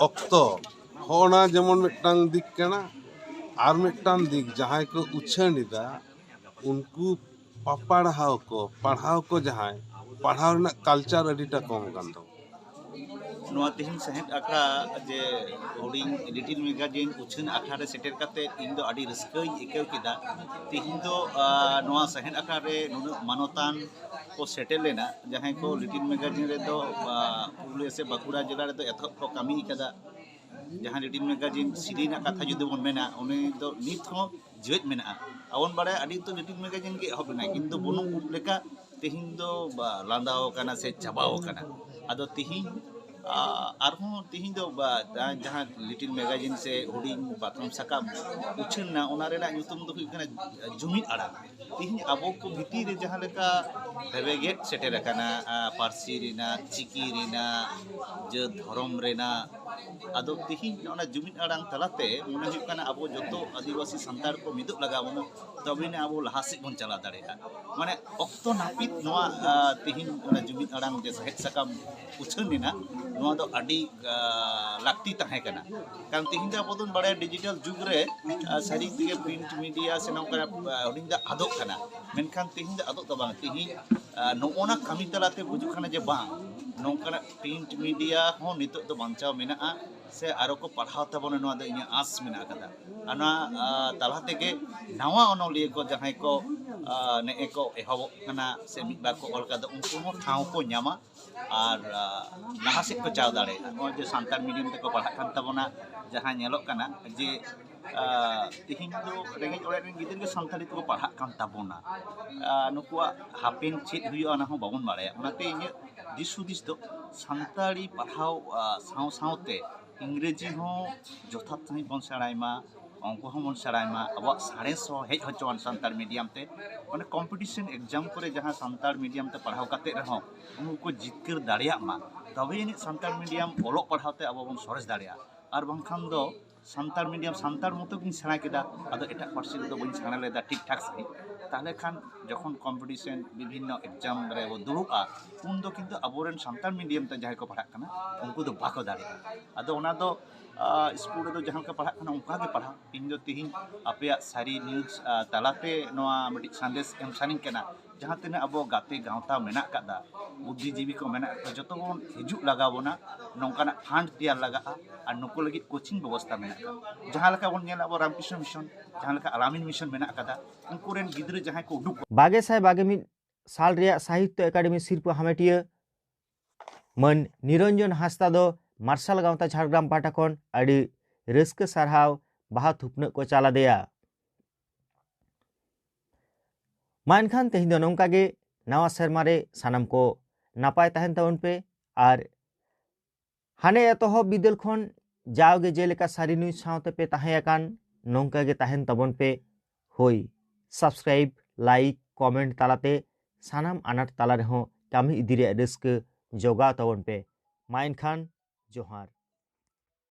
ᱚᱠᱛᱚ, ᱦᱚᱸᱜᱼᱚᱱᱟ ᱡᱮᱢᱚᱱ ᱢᱤᱫᱴᱟᱝ ᱫᱤᱠ ᱠᱟᱱᱟ᱾ ᱟᱨ ᱢᱤᱫᱴᱟᱝ ᱫᱤᱠ, ᱡᱟᱦᱟᱸᱭ ᱠᱚ ᱩᱪᱷᱟᱹᱱ ᱮᱫᱟ, ᱩᱱᱠᱩ ᱯᱟᱯᱟᱲᱦᱟᱣ ᱠᱚ, ᱯᱟᱲᱦᱟᱣ ᱠᱚ ᱡᱟᱦᱟᱸᱭ, ᱯᱟᱲᱦᱟᱣ ᱨᱮᱱᱟᱜ culture ᱟᱹᱰᱤᱴᱟ ᱠᱚᱢ ᱠᱟᱱ ᱛᱟᱵᱚᱱᱟ᱾ ᱱᱚᱣᱟ ᱛᱮᱦᱮᱧ ᱥᱟᱶᱦᱮᱫ ᱟᱠᱷᱲᱟ ᱡᱮ ᱦᱩᱰᱤᱧ Little Magazine ᱩᱪᱷᱟᱹᱱ ᱟᱠᱷᱲᱟ ᱨᱮ ᱥᱮᱴᱮᱨ ᱠᱟᱛᱮ ᱤᱧ ᱫᱚ ᱟᱹᱰᱤ ᱨᱟᱹᱥᱠᱟᱹᱧ ᱟᱹᱭᱠᱟᱹᱣ ᱠᱮᱫᱟ᱾ ᱛᱮᱦᱮᱧ ᱫᱚ, ᱟ, ᱱᱚᱣᱟ ᱥᱟᱶᱦᱮᱫ ᱟᱠᱷᱲᱟ ᱨᱮ ᱱᱩᱱᱟᱹᱜ ᱢᱟᱱᱚᱛᱟᱱ ᱠᱚ ᱥᱮᱴᱮᱨ ᱞᱮᱱᱟ, ᱡᱟᱦᱟᱸᱭ ᱠᱚ Little Magazine ᱨᱮᱫᱚ, ᱟ, ᱯᱩᱨᱩᱞᱤᱭᱟᱹ ᱥᱮ ᱵᱟᱸᱠᱩᱲᱟ ᱡᱮᱞᱟ ᱨᱮᱫᱚ ᱮᱛᱚᱦᱚᱵ ᱠᱚ ᱠᱟᱹᱢᱤ ᱠᱟᱫᱟ᱾ ᱡᱟᱦᱟᱸ Little Magazine ᱥᱤᱨᱤ ᱨᱮᱱᱟᱜ ᱠᱟᱛᱷᱟ ᱡᱩᱫᱤ ᱵᱚᱱ ᱢᱮᱱᱟ, ᱩᱱᱤ ᱫᱚ ᱱᱤᱛ ᱦᱚᱸ ᱡᱤᱣᱮᱫ ᱢᱮᱱᱟᱜᱼᱟ᱾ ᱟᱵᱚᱱ ᱵᱟᱲᱟᱭᱟ ᱟᱹᱰᱤ ᱩᱛᱟᱹᱨ Little Magazine ᱜᱮ ᱮᱦᱚᱵ ᱞᱮᱱᱟ, ᱠᱤᱱᱛᱩ ᱵᱩᱱᱩᱢ ᱩᱵ ᱞᱮᱠᱟ ᱛᱮᱦᱮᱧ ᱫᱚ ᱵᱟ, ᱞᱟᱸᱫᱟᱣ ᱠᱟᱱᱟ ᱥᱮ ᱪᱟᱵᱟᱣ ᱠᱟᱱᱟ᱾ ᱟᱫᱚ ᱛᱮᱦᱮᱧ, ᱟ, ᱟᱨᱦᱚᱸ ᱛᱮᱦᱮᱧ ᱫᱚ ᱵᱟ, ᱡᱟᱦᱟᱸ ᱞᱤᱴᱤᱞ ᱢᱮᱜᱟᱡᱤᱱ ᱥᱮ ᱦᱩᱰᱤᱧ ᱯᱟᱛᱷᱟᱢ ᱥᱟᱠᱟᱢ ᱩᱪᱷᱟᱹᱱ ᱮᱱᱟ, ᱚᱱᱟ ᱨᱮᱱᱟᱜ ᱧᱩᱛᱩᱢ ᱫᱚ ᱦᱩᱭᱩᱜ ᱠᱟᱱᱟ ᱡᱩᱢᱤᱫ ᱟᱲᱟᱝ᱾ ᱛᱮᱦᱮᱧ ᱟᱵᱚ ᱠᱚ ᱵᱷᱤᱛᱤᱨ ᱨᱮ ᱡᱟᱦᱟᱸ ᱞᱮᱠᱟ ᱵᱷᱮᱵᱮᱜᱮᱫ ᱥᱮᱴᱮᱨ ᱟᱠᱟᱱᱟ, ᱟ, ᱯᱟᱹᱨᱥᱤ ᱨᱮᱱᱟᱜ, ᱪᱤᱠᱤ ᱨᱮᱱᱟᱜ, ᱡᱟᱹᱛ ᱫᱷᱚᱨᱚᱢ ᱨᱮᱱᱟᱜ, ᱟᱫᱚ ᱛᱮᱦᱮᱧ ᱚᱱᱟ ᱡᱩᱢᱤᱫ ᱟᱲᱟᱝ ᱛᱟᱞᱟᱛᱮ ᱢᱚᱱᱮ ᱦᱩᱭᱩᱜ ᱠᱟᱱᱟ ᱟᱵᱚ ᱡᱚᱛᱚ ᱟᱹᱫᱤᱵᱟᱹᱥᱤ ᱥᱟᱱᱛᱟᱲ ᱠᱚ ᱢᱤᱫᱚᱜ ᱞᱟᱜᱟᱣ ᱵᱚᱱᱟ, ᱛᱚᱵᱮ ᱟᱹᱱᱤᱡ ᱟᱵᱚ ᱞᱟᱦᱟ ᱥᱮᱫ ᱵᱚᱱ ᱪᱟᱞᱟᱣ ᱫᱟᱲᱮᱭᱟᱜᱼᱟ᱾ ᱢᱟᱱᱮ ᱚᱠᱛᱚ ᱱᱟᱹᱯᱤᱛ ᱱᱚᱣᱟ, ᱟ, ᱛᱮᱦᱮᱧ ᱚᱱᱟ ᱡᱩᱢᱤᱫ ᱟᱲᱟᱝ ᱡᱮ ᱥᱟᱦᱮᱫ ᱥᱟᱠᱟᱢ ᱩᱪᱷᱟᱹᱱ ᱮᱱᱟ, ᱱᱚᱣᱟ ᱫᱚ ᱟᱹᱰᱤ, ᱟ, ᱞᱟᱹᱠᱛᱤ ᱛᱟᱦᱮᱸ ᱠᱟᱱᱟ᱾ ᱠᱟᱨᱚᱱ ᱛᱮᱦᱮᱧ ᱫᱚ ᱟᱵᱚ ᱵᱚᱱ ᱵᱟᱲᱟᱭᱟ ᱰᱤᱡᱤᱴᱟᱞ ᱡᱩᱜᱽ ᱨᱮ, ᱟ, ᱥᱟᱹᱨᱤ ᱛᱮᱜᱮ ᱯᱨᱤᱱᱴ ᱢᱤᱰᱤᱭᱟ ᱥᱮ ᱱᱚᱝᱠᱟᱱᱟᱜ, ᱟ, ᱦᱩᱰᱤᱧ ᱫᱚ ᱟᱫᱚᱜ ᱠᱟᱱᱟ, ᱢᱮᱱᱠᱷᱟᱱ ᱛᱮᱦᱮᱧ ᱫᱚ ᱟᱫᱚᱜ ᱫᱚ ᱵᱟᱝ, ᱛᱮᱦᱮᱧ, ᱟ, ᱱᱚᱜᱼᱚ ᱱᱟ ᱠᱟᱹᱢᱤ ᱛᱟᱞᱟᱛᱮ ᱵᱩᱡᱩᱜ ᱠᱟᱱᱟ ᱡᱮ ᱵᱟᱝ, ᱱᱚᱝᱠᱟᱱᱟᱜ ᱯᱨᱤᱱᱴ ᱢᱤᱰᱤᱭᱟ ᱦᱚᱸ ᱱᱤᱛᱚᱜ ᱫᱚ ᱵᱟᱧᱪᱟᱣ ᱢᱮᱱᱟᱜᱼᱟ ᱥᱮ ᱟᱨᱚ ᱠᱚ ᱯᱟᱲᱦᱟᱣ ᱛᱟᱵᱚᱱᱟ, ᱱᱚᱣᱟ ᱫᱚ ᱤᱧᱟᱹᱜ ᱟᱸᱥ ᱢᱮᱱᱟᱜ ᱟᱠᱟᱫᱟ᱾ ᱚᱱᱟ, ᱟ, ᱛᱟᱞᱟ ᱛᱮᱜᱮ ᱱᱟᱣᱟ ᱚᱱᱚᱞᱤᱭᱟᱹ ᱠᱚ ᱡᱟᱦᱟᱸᱭ ᱠᱚ, ᱟ, ᱱᱮᱜᱼᱮ ᱠᱚ ᱮᱦᱚᱵᱚᱜ ᱠᱟᱱᱟ ᱥᱮ ᱢᱤᱫ ᱵᱟᱨ ᱠᱚ ᱚᱞ ᱠᱟᱫᱟ, ᱩᱱᱠᱩ ᱦᱚᱸ ᱴᱷᱟᱶ ᱠᱚ ᱧᱟᱢᱟ ᱟᱨ, ᱟ, ᱞᱟᱦᱟ ᱥᱮᱫ ᱠᱚ ᱪᱟᱣ ᱫᱟᱲᱮᱭᱟᱜᱼᱟ᱾ ᱱᱚᱜᱼᱚᱭ ᱡᱮ ᱥᱟᱱᱛᱟᱲ ᱢᱤᱰᱤᱭᱟᱢ ᱛᱮᱠᱚ ᱯᱟᱲᱦᱟᱜ ᱠᱟᱱ ᱛᱟᱵᱚᱱᱟ, ᱡᱟᱦᱟᱸ ᱧᱮᱞᱚᱜ ᱠᱟᱱᱟ ᱡᱮ, ᱟ, ᱛᱮᱦᱮᱧ ᱫᱚ ᱨᱮᱸᱜᱮᱡ ᱚᱲᱟᱜ ᱨᱮᱱ ᱜᱤᱫᱽᱨᱟᱹ ᱜᱮ ᱥᱟᱱᱛᱟᱲᱤ ᱛᱮᱠᱚ ᱯᱟᱲᱦᱟᱜ ᱠᱟᱱ ᱛᱟᱵᱚᱱᱟ᱾ ᱟ, ᱱᱩᱠᱩᱣᱟᱜ ᱦᱟᱯᱮᱱ ᱪᱮᱫ ᱦᱩᱭᱩᱜᱼᱟ, ᱚᱱᱟ ᱦᱚᱸ ᱵᱟᱵᱚᱱ ᱵᱟᱲᱟᱭᱟ᱾ ᱚᱱᱟᱛᱮ ᱤᱧᱟᱹᱜ ᱫᱤᱥ ᱦᱩᱫᱤᱥ ᱫᱚ ᱥᱟᱱᱛᱟᱲᱤ ᱯᱟᱲᱦᱟᱣ, ᱟ, ᱥᱟᱶ ᱥᱟᱶᱛᱮ ᱤᱝᱨᱮᱡᱤ ᱦᱚᱸ ᱡᱚᱛᱷᱟᱛ ᱥᱟᱺᱦᱤᱡ ᱵᱚᱱ ᱥᱮᱬᱟᱭ ᱢᱟ, ᱚᱝᱠᱚ ᱦᱚᱸᱵᱚᱱ ᱥᱮᱬᱟᱭ ᱢᱟ, ᱟᱵᱚᱣᱟᱜ ᱥᱟᱬᱮᱥ ᱦᱚᱸ ᱦᱮᱡ ᱦᱚᱪᱚᱣᱟᱱ ᱥᱟᱱᱛᱟᱲ ᱢᱤᱰᱤᱭᱟᱢ ᱛᱮ᱾ ᱢᱟᱱᱮ ᱠᱚᱢᱯᱤᱴᱤᱥᱚᱱ ᱮᱠᱡᱟᱢ ᱠᱚᱨᱮ ᱡᱟᱦᱟᱸ ᱥᱟᱱᱛᱟᱲ ᱢᱤᱰᱤᱭᱟᱢ ᱛᱮ ᱯᱟᱲᱦᱟᱣ ᱠᱟᱛᱮ ᱨᱮᱦᱚᱸ ᱩᱱᱠᱩ ᱠᱚ ᱡᱤᱛᱠᱟᱹᱨ ᱫᱟᱲᱮᱭᱟᱜ ᱢᱟ, ᱛᱚᱵᱮ ᱟᱹᱱᱤᱡ ᱥᱟᱱᱛᱟᱲ ᱢᱤᱰᱤᱭᱟᱢ ᱚᱞᱚᱜ ᱯᱟᱲᱦᱟᱣ ᱛᱮ ᱟᱵᱚ ᱵᱚᱱ ᱥᱚᱨᱮᱥ ᱫᱟᱲᱮᱭᱟᱜᱼᱟ᱾ ᱟᱨ ᱵᱟᱝᱠᱷᱟᱱ ᱫᱚ ᱥᱟᱱᱛᱟᱲ ᱢᱤᱰᱤᱭᱟᱢ ᱥᱟᱱᱛᱟᱲ ᱢᱚᱛᱚ ᱜᱤᱧ ᱥᱮᱬᱟ ᱠᱮᱫᱟ, ᱟᱫᱚ ᱮᱴᱟᱜ ᱯᱟᱹᱨᱥᱤ ᱨᱮᱫᱚ ᱵᱟᱹᱧ ᱥᱮᱬᱟ ᱞᱮᱫᱟ ᱴᱷᱤᱠ ᱴᱷᱟᱠ ᱥᱟᱺᱦᱤᱡ, ᱛᱟᱦᱚᱞᱮ ᱠᱷᱟᱱ ᱡᱚᱠᱷᱚᱱ ᱠᱚᱢᱯᱤᱴᱤᱥᱚᱱ ᱵᱤᱵᱷᱤᱱᱱᱚ ᱮᱠᱡᱟᱢ ᱨᱮ ᱵᱚ ᱫᱩᱲᱩᱵᱼᱟ, ᱩᱱᱫᱚ ᱠᱤᱱᱛᱩ ᱟᱵᱚᱨᱮᱱ ᱥᱟᱱᱛᱟᱲ ᱢᱤᱰᱤᱭᱟᱢ ᱛᱮ ᱡᱟᱦᱟᱸᱭ ᱠᱚ ᱯᱟᱲᱦᱟᱜ ᱠᱟᱱᱟ, ᱩᱱᱠᱩ ᱫᱚ ᱵᱟᱠᱚ ᱫᱟᱲᱮᱭᱟᱜᱼᱟ᱾ ᱟᱫᱚ ᱚᱱᱟ ᱫᱚ, ᱟ, ᱥᱠᱩᱞ ᱨᱮᱫᱚ ᱡᱟᱦᱟᱸ ᱞᱮᱠᱟ ᱯᱟᱲᱦᱟᱜ ᱠᱟᱱᱟ, ᱚᱱᱠᱟ ᱜᱮ ᱯᱟᱲᱦᱟᱜ᱾ ᱤᱧ ᱫᱚ ᱛᱮᱦᱮᱧ ᱟᱯᱮᱭᱟᱜ ᱥᱟᱹᱨᱤ ᱱᱤᱭᱩᱡᱽ, ᱟ, ᱛᱟᱞᱟᱛᱮ ᱱᱚᱣᱟ ᱢᱤᱫᱴᱤᱡ ᱥᱟᱸᱫᱮᱥ ᱮᱢ ᱥᱟᱱᱟᱧ ᱠᱟᱱᱟ᱾ ᱡᱟᱦᱟᱸ ᱛᱤᱱᱟᱹᱜ ᱟᱵᱚ ᱜᱟᱛᱮ ᱜᱟᱶᱛᱟ ᱢᱮᱱᱟᱜ ᱟᱠᱟᱫᱟ, ᱵᱩᱫᱽᱫᱷᱤᱡᱤᱵᱤ ᱠᱚ ᱢᱮᱱᱟᱜ ᱟᱠᱟᱫᱟ, ᱡᱚᱛᱚ ᱵᱚᱱ ᱦᱤᱡᱩᱜ ᱞᱟᱜᱟᱣ ᱵᱚᱱᱟ᱾ ᱱᱚᱝᱠᱟᱱᱟᱜ ᱯᱷᱟᱱᱰ ᱛᱮᱭᱟᱨ ᱞᱟᱜᱟᱜᱼᱟ ᱟᱨ ᱱᱩᱠᱩ ᱞᱟᱹᱜᱤᱫ ᱠᱳᱪᱤᱝ ᱵᱮᱵᱚᱥᱛᱟ ᱢᱮᱱᱟᱜ ᱟᱠᱟᱫᱟ᱾ ᱡᱟᱦᱟᱸ ᱞᱮᱠᱟ ᱵᱚᱱ ᱧᱮᱞᱟ ᱟᱵᱚ ᱨᱟᱢᱠᱨᱤᱥᱱᱚ ᱢᱤᱥᱚᱱ, ᱡᱟᱦᱟᱸ ᱞᱮᱠᱟ ᱟᱞᱟᱢᱤᱱ ᱢᱤᱥᱚᱱ ᱢᱮᱱᱟᱜ ᱟᱠᱟᱫᱟ, ᱩᱱᱠᱩ ᱨᱮᱱ ᱜᱤᱫᱽᱨᱟᱹ ᱡᱟᱦᱟᱸᱭ ᱠᱚ ᱩᱰᱩᱠ ᱵᱟᱜᱮ ᱥᱟᱭ ᱵᱟᱜᱮ ᱢᱤᱫ ᱥᱟᱞ ᱨᱮᱭᱟᱜ ᱥᱟᱦᱤᱛᱭᱚ ᱮᱠᱟᱰᱮᱢᱤ ᱥᱤᱨᱯᱟᱹ ᱦᱟᱢᱮᱴᱤᱭᱟᱹ ᱢᱟᱹᱱ ᱱᱤᱨᱚᱧᱡᱚᱱ ᱦᱟᱸᱥᱫᱟ ᱫᱚ ᱢᱟᱨᱥᱟᱞ ᱜᱟᱶᱛᱟ ᱡᱷᱟᱲᱜᱨᱟᱢ ᱯᱟᱦᱴᱟ ᱠᱷᱚᱱ ᱟᱹᱰᱤ ᱨᱟᱹᱥᱠᱟᱹ ᱥᱟᱨᱦᱟᱣ ᱵᱟᱦᱟ ᱛᱷᱩᱯᱱᱟᱹᱜ ᱠᱚ ᱪᱟᱞ ᱟᱫᱮᱭᱟ᱾ ᱢᱟ ᱮᱱᱠᱷᱟᱱ ᱛᱮᱦᱮᱧ ᱫᱚ ᱱᱚᱝᱠᱟ ᱜᱮ, ᱱᱟᱣᱟ ᱥᱮᱨᱢᱟ ᱨᱮ ᱥᱟᱱᱟᱢ ᱠᱚ ᱱᱟᱯᱟᱭ ᱛᱟᱦᱮᱱ ᱛᱟᱵᱚᱱ ᱯᱮ᱾ ᱟᱨ ᱦᱟᱱᱮ ᱮᱛᱚᱦᱚᱵ ᱵᱤᱫᱟᱹᱞ ᱠᱷᱚᱱ ᱡᱟᱣᱜᱮ ᱡᱮᱞᱮᱠᱟ ᱥᱟᱹᱨᱤ ᱱᱩᱭ ᱥᱟᱶᱛᱮ ᱯᱮ ᱛᱟᱦᱮᱸ ᱟᱠᱟᱱ, ᱱᱚᱝᱠᱟ ᱜᱮ ᱛᱟᱦᱮᱱ ᱛᱟᱵᱚᱱ ᱯᱮ᱾ ᱦᱳᱭ, subscribe, like, comment ᱛᱟᱞᱟᱛᱮ ᱥᱟᱱᱟᱢ ᱟᱱᱟᱴ ᱛᱟᱞᱟ ᱨᱮᱦᱚᱸ ᱠᱟᱹᱢᱤ ᱤᱫᱤ ᱨᱮᱭᱟᱜ ᱨᱟᱹᱥᱠᱟᱹ ᱡᱚᱜᱟᱣ ᱛᱟᱵᱚᱱ ᱯᱮ᱾ ᱢᱟ ᱮᱱᱠᱷᱟᱱ, ᱡᱚᱦᱟᱨ᱾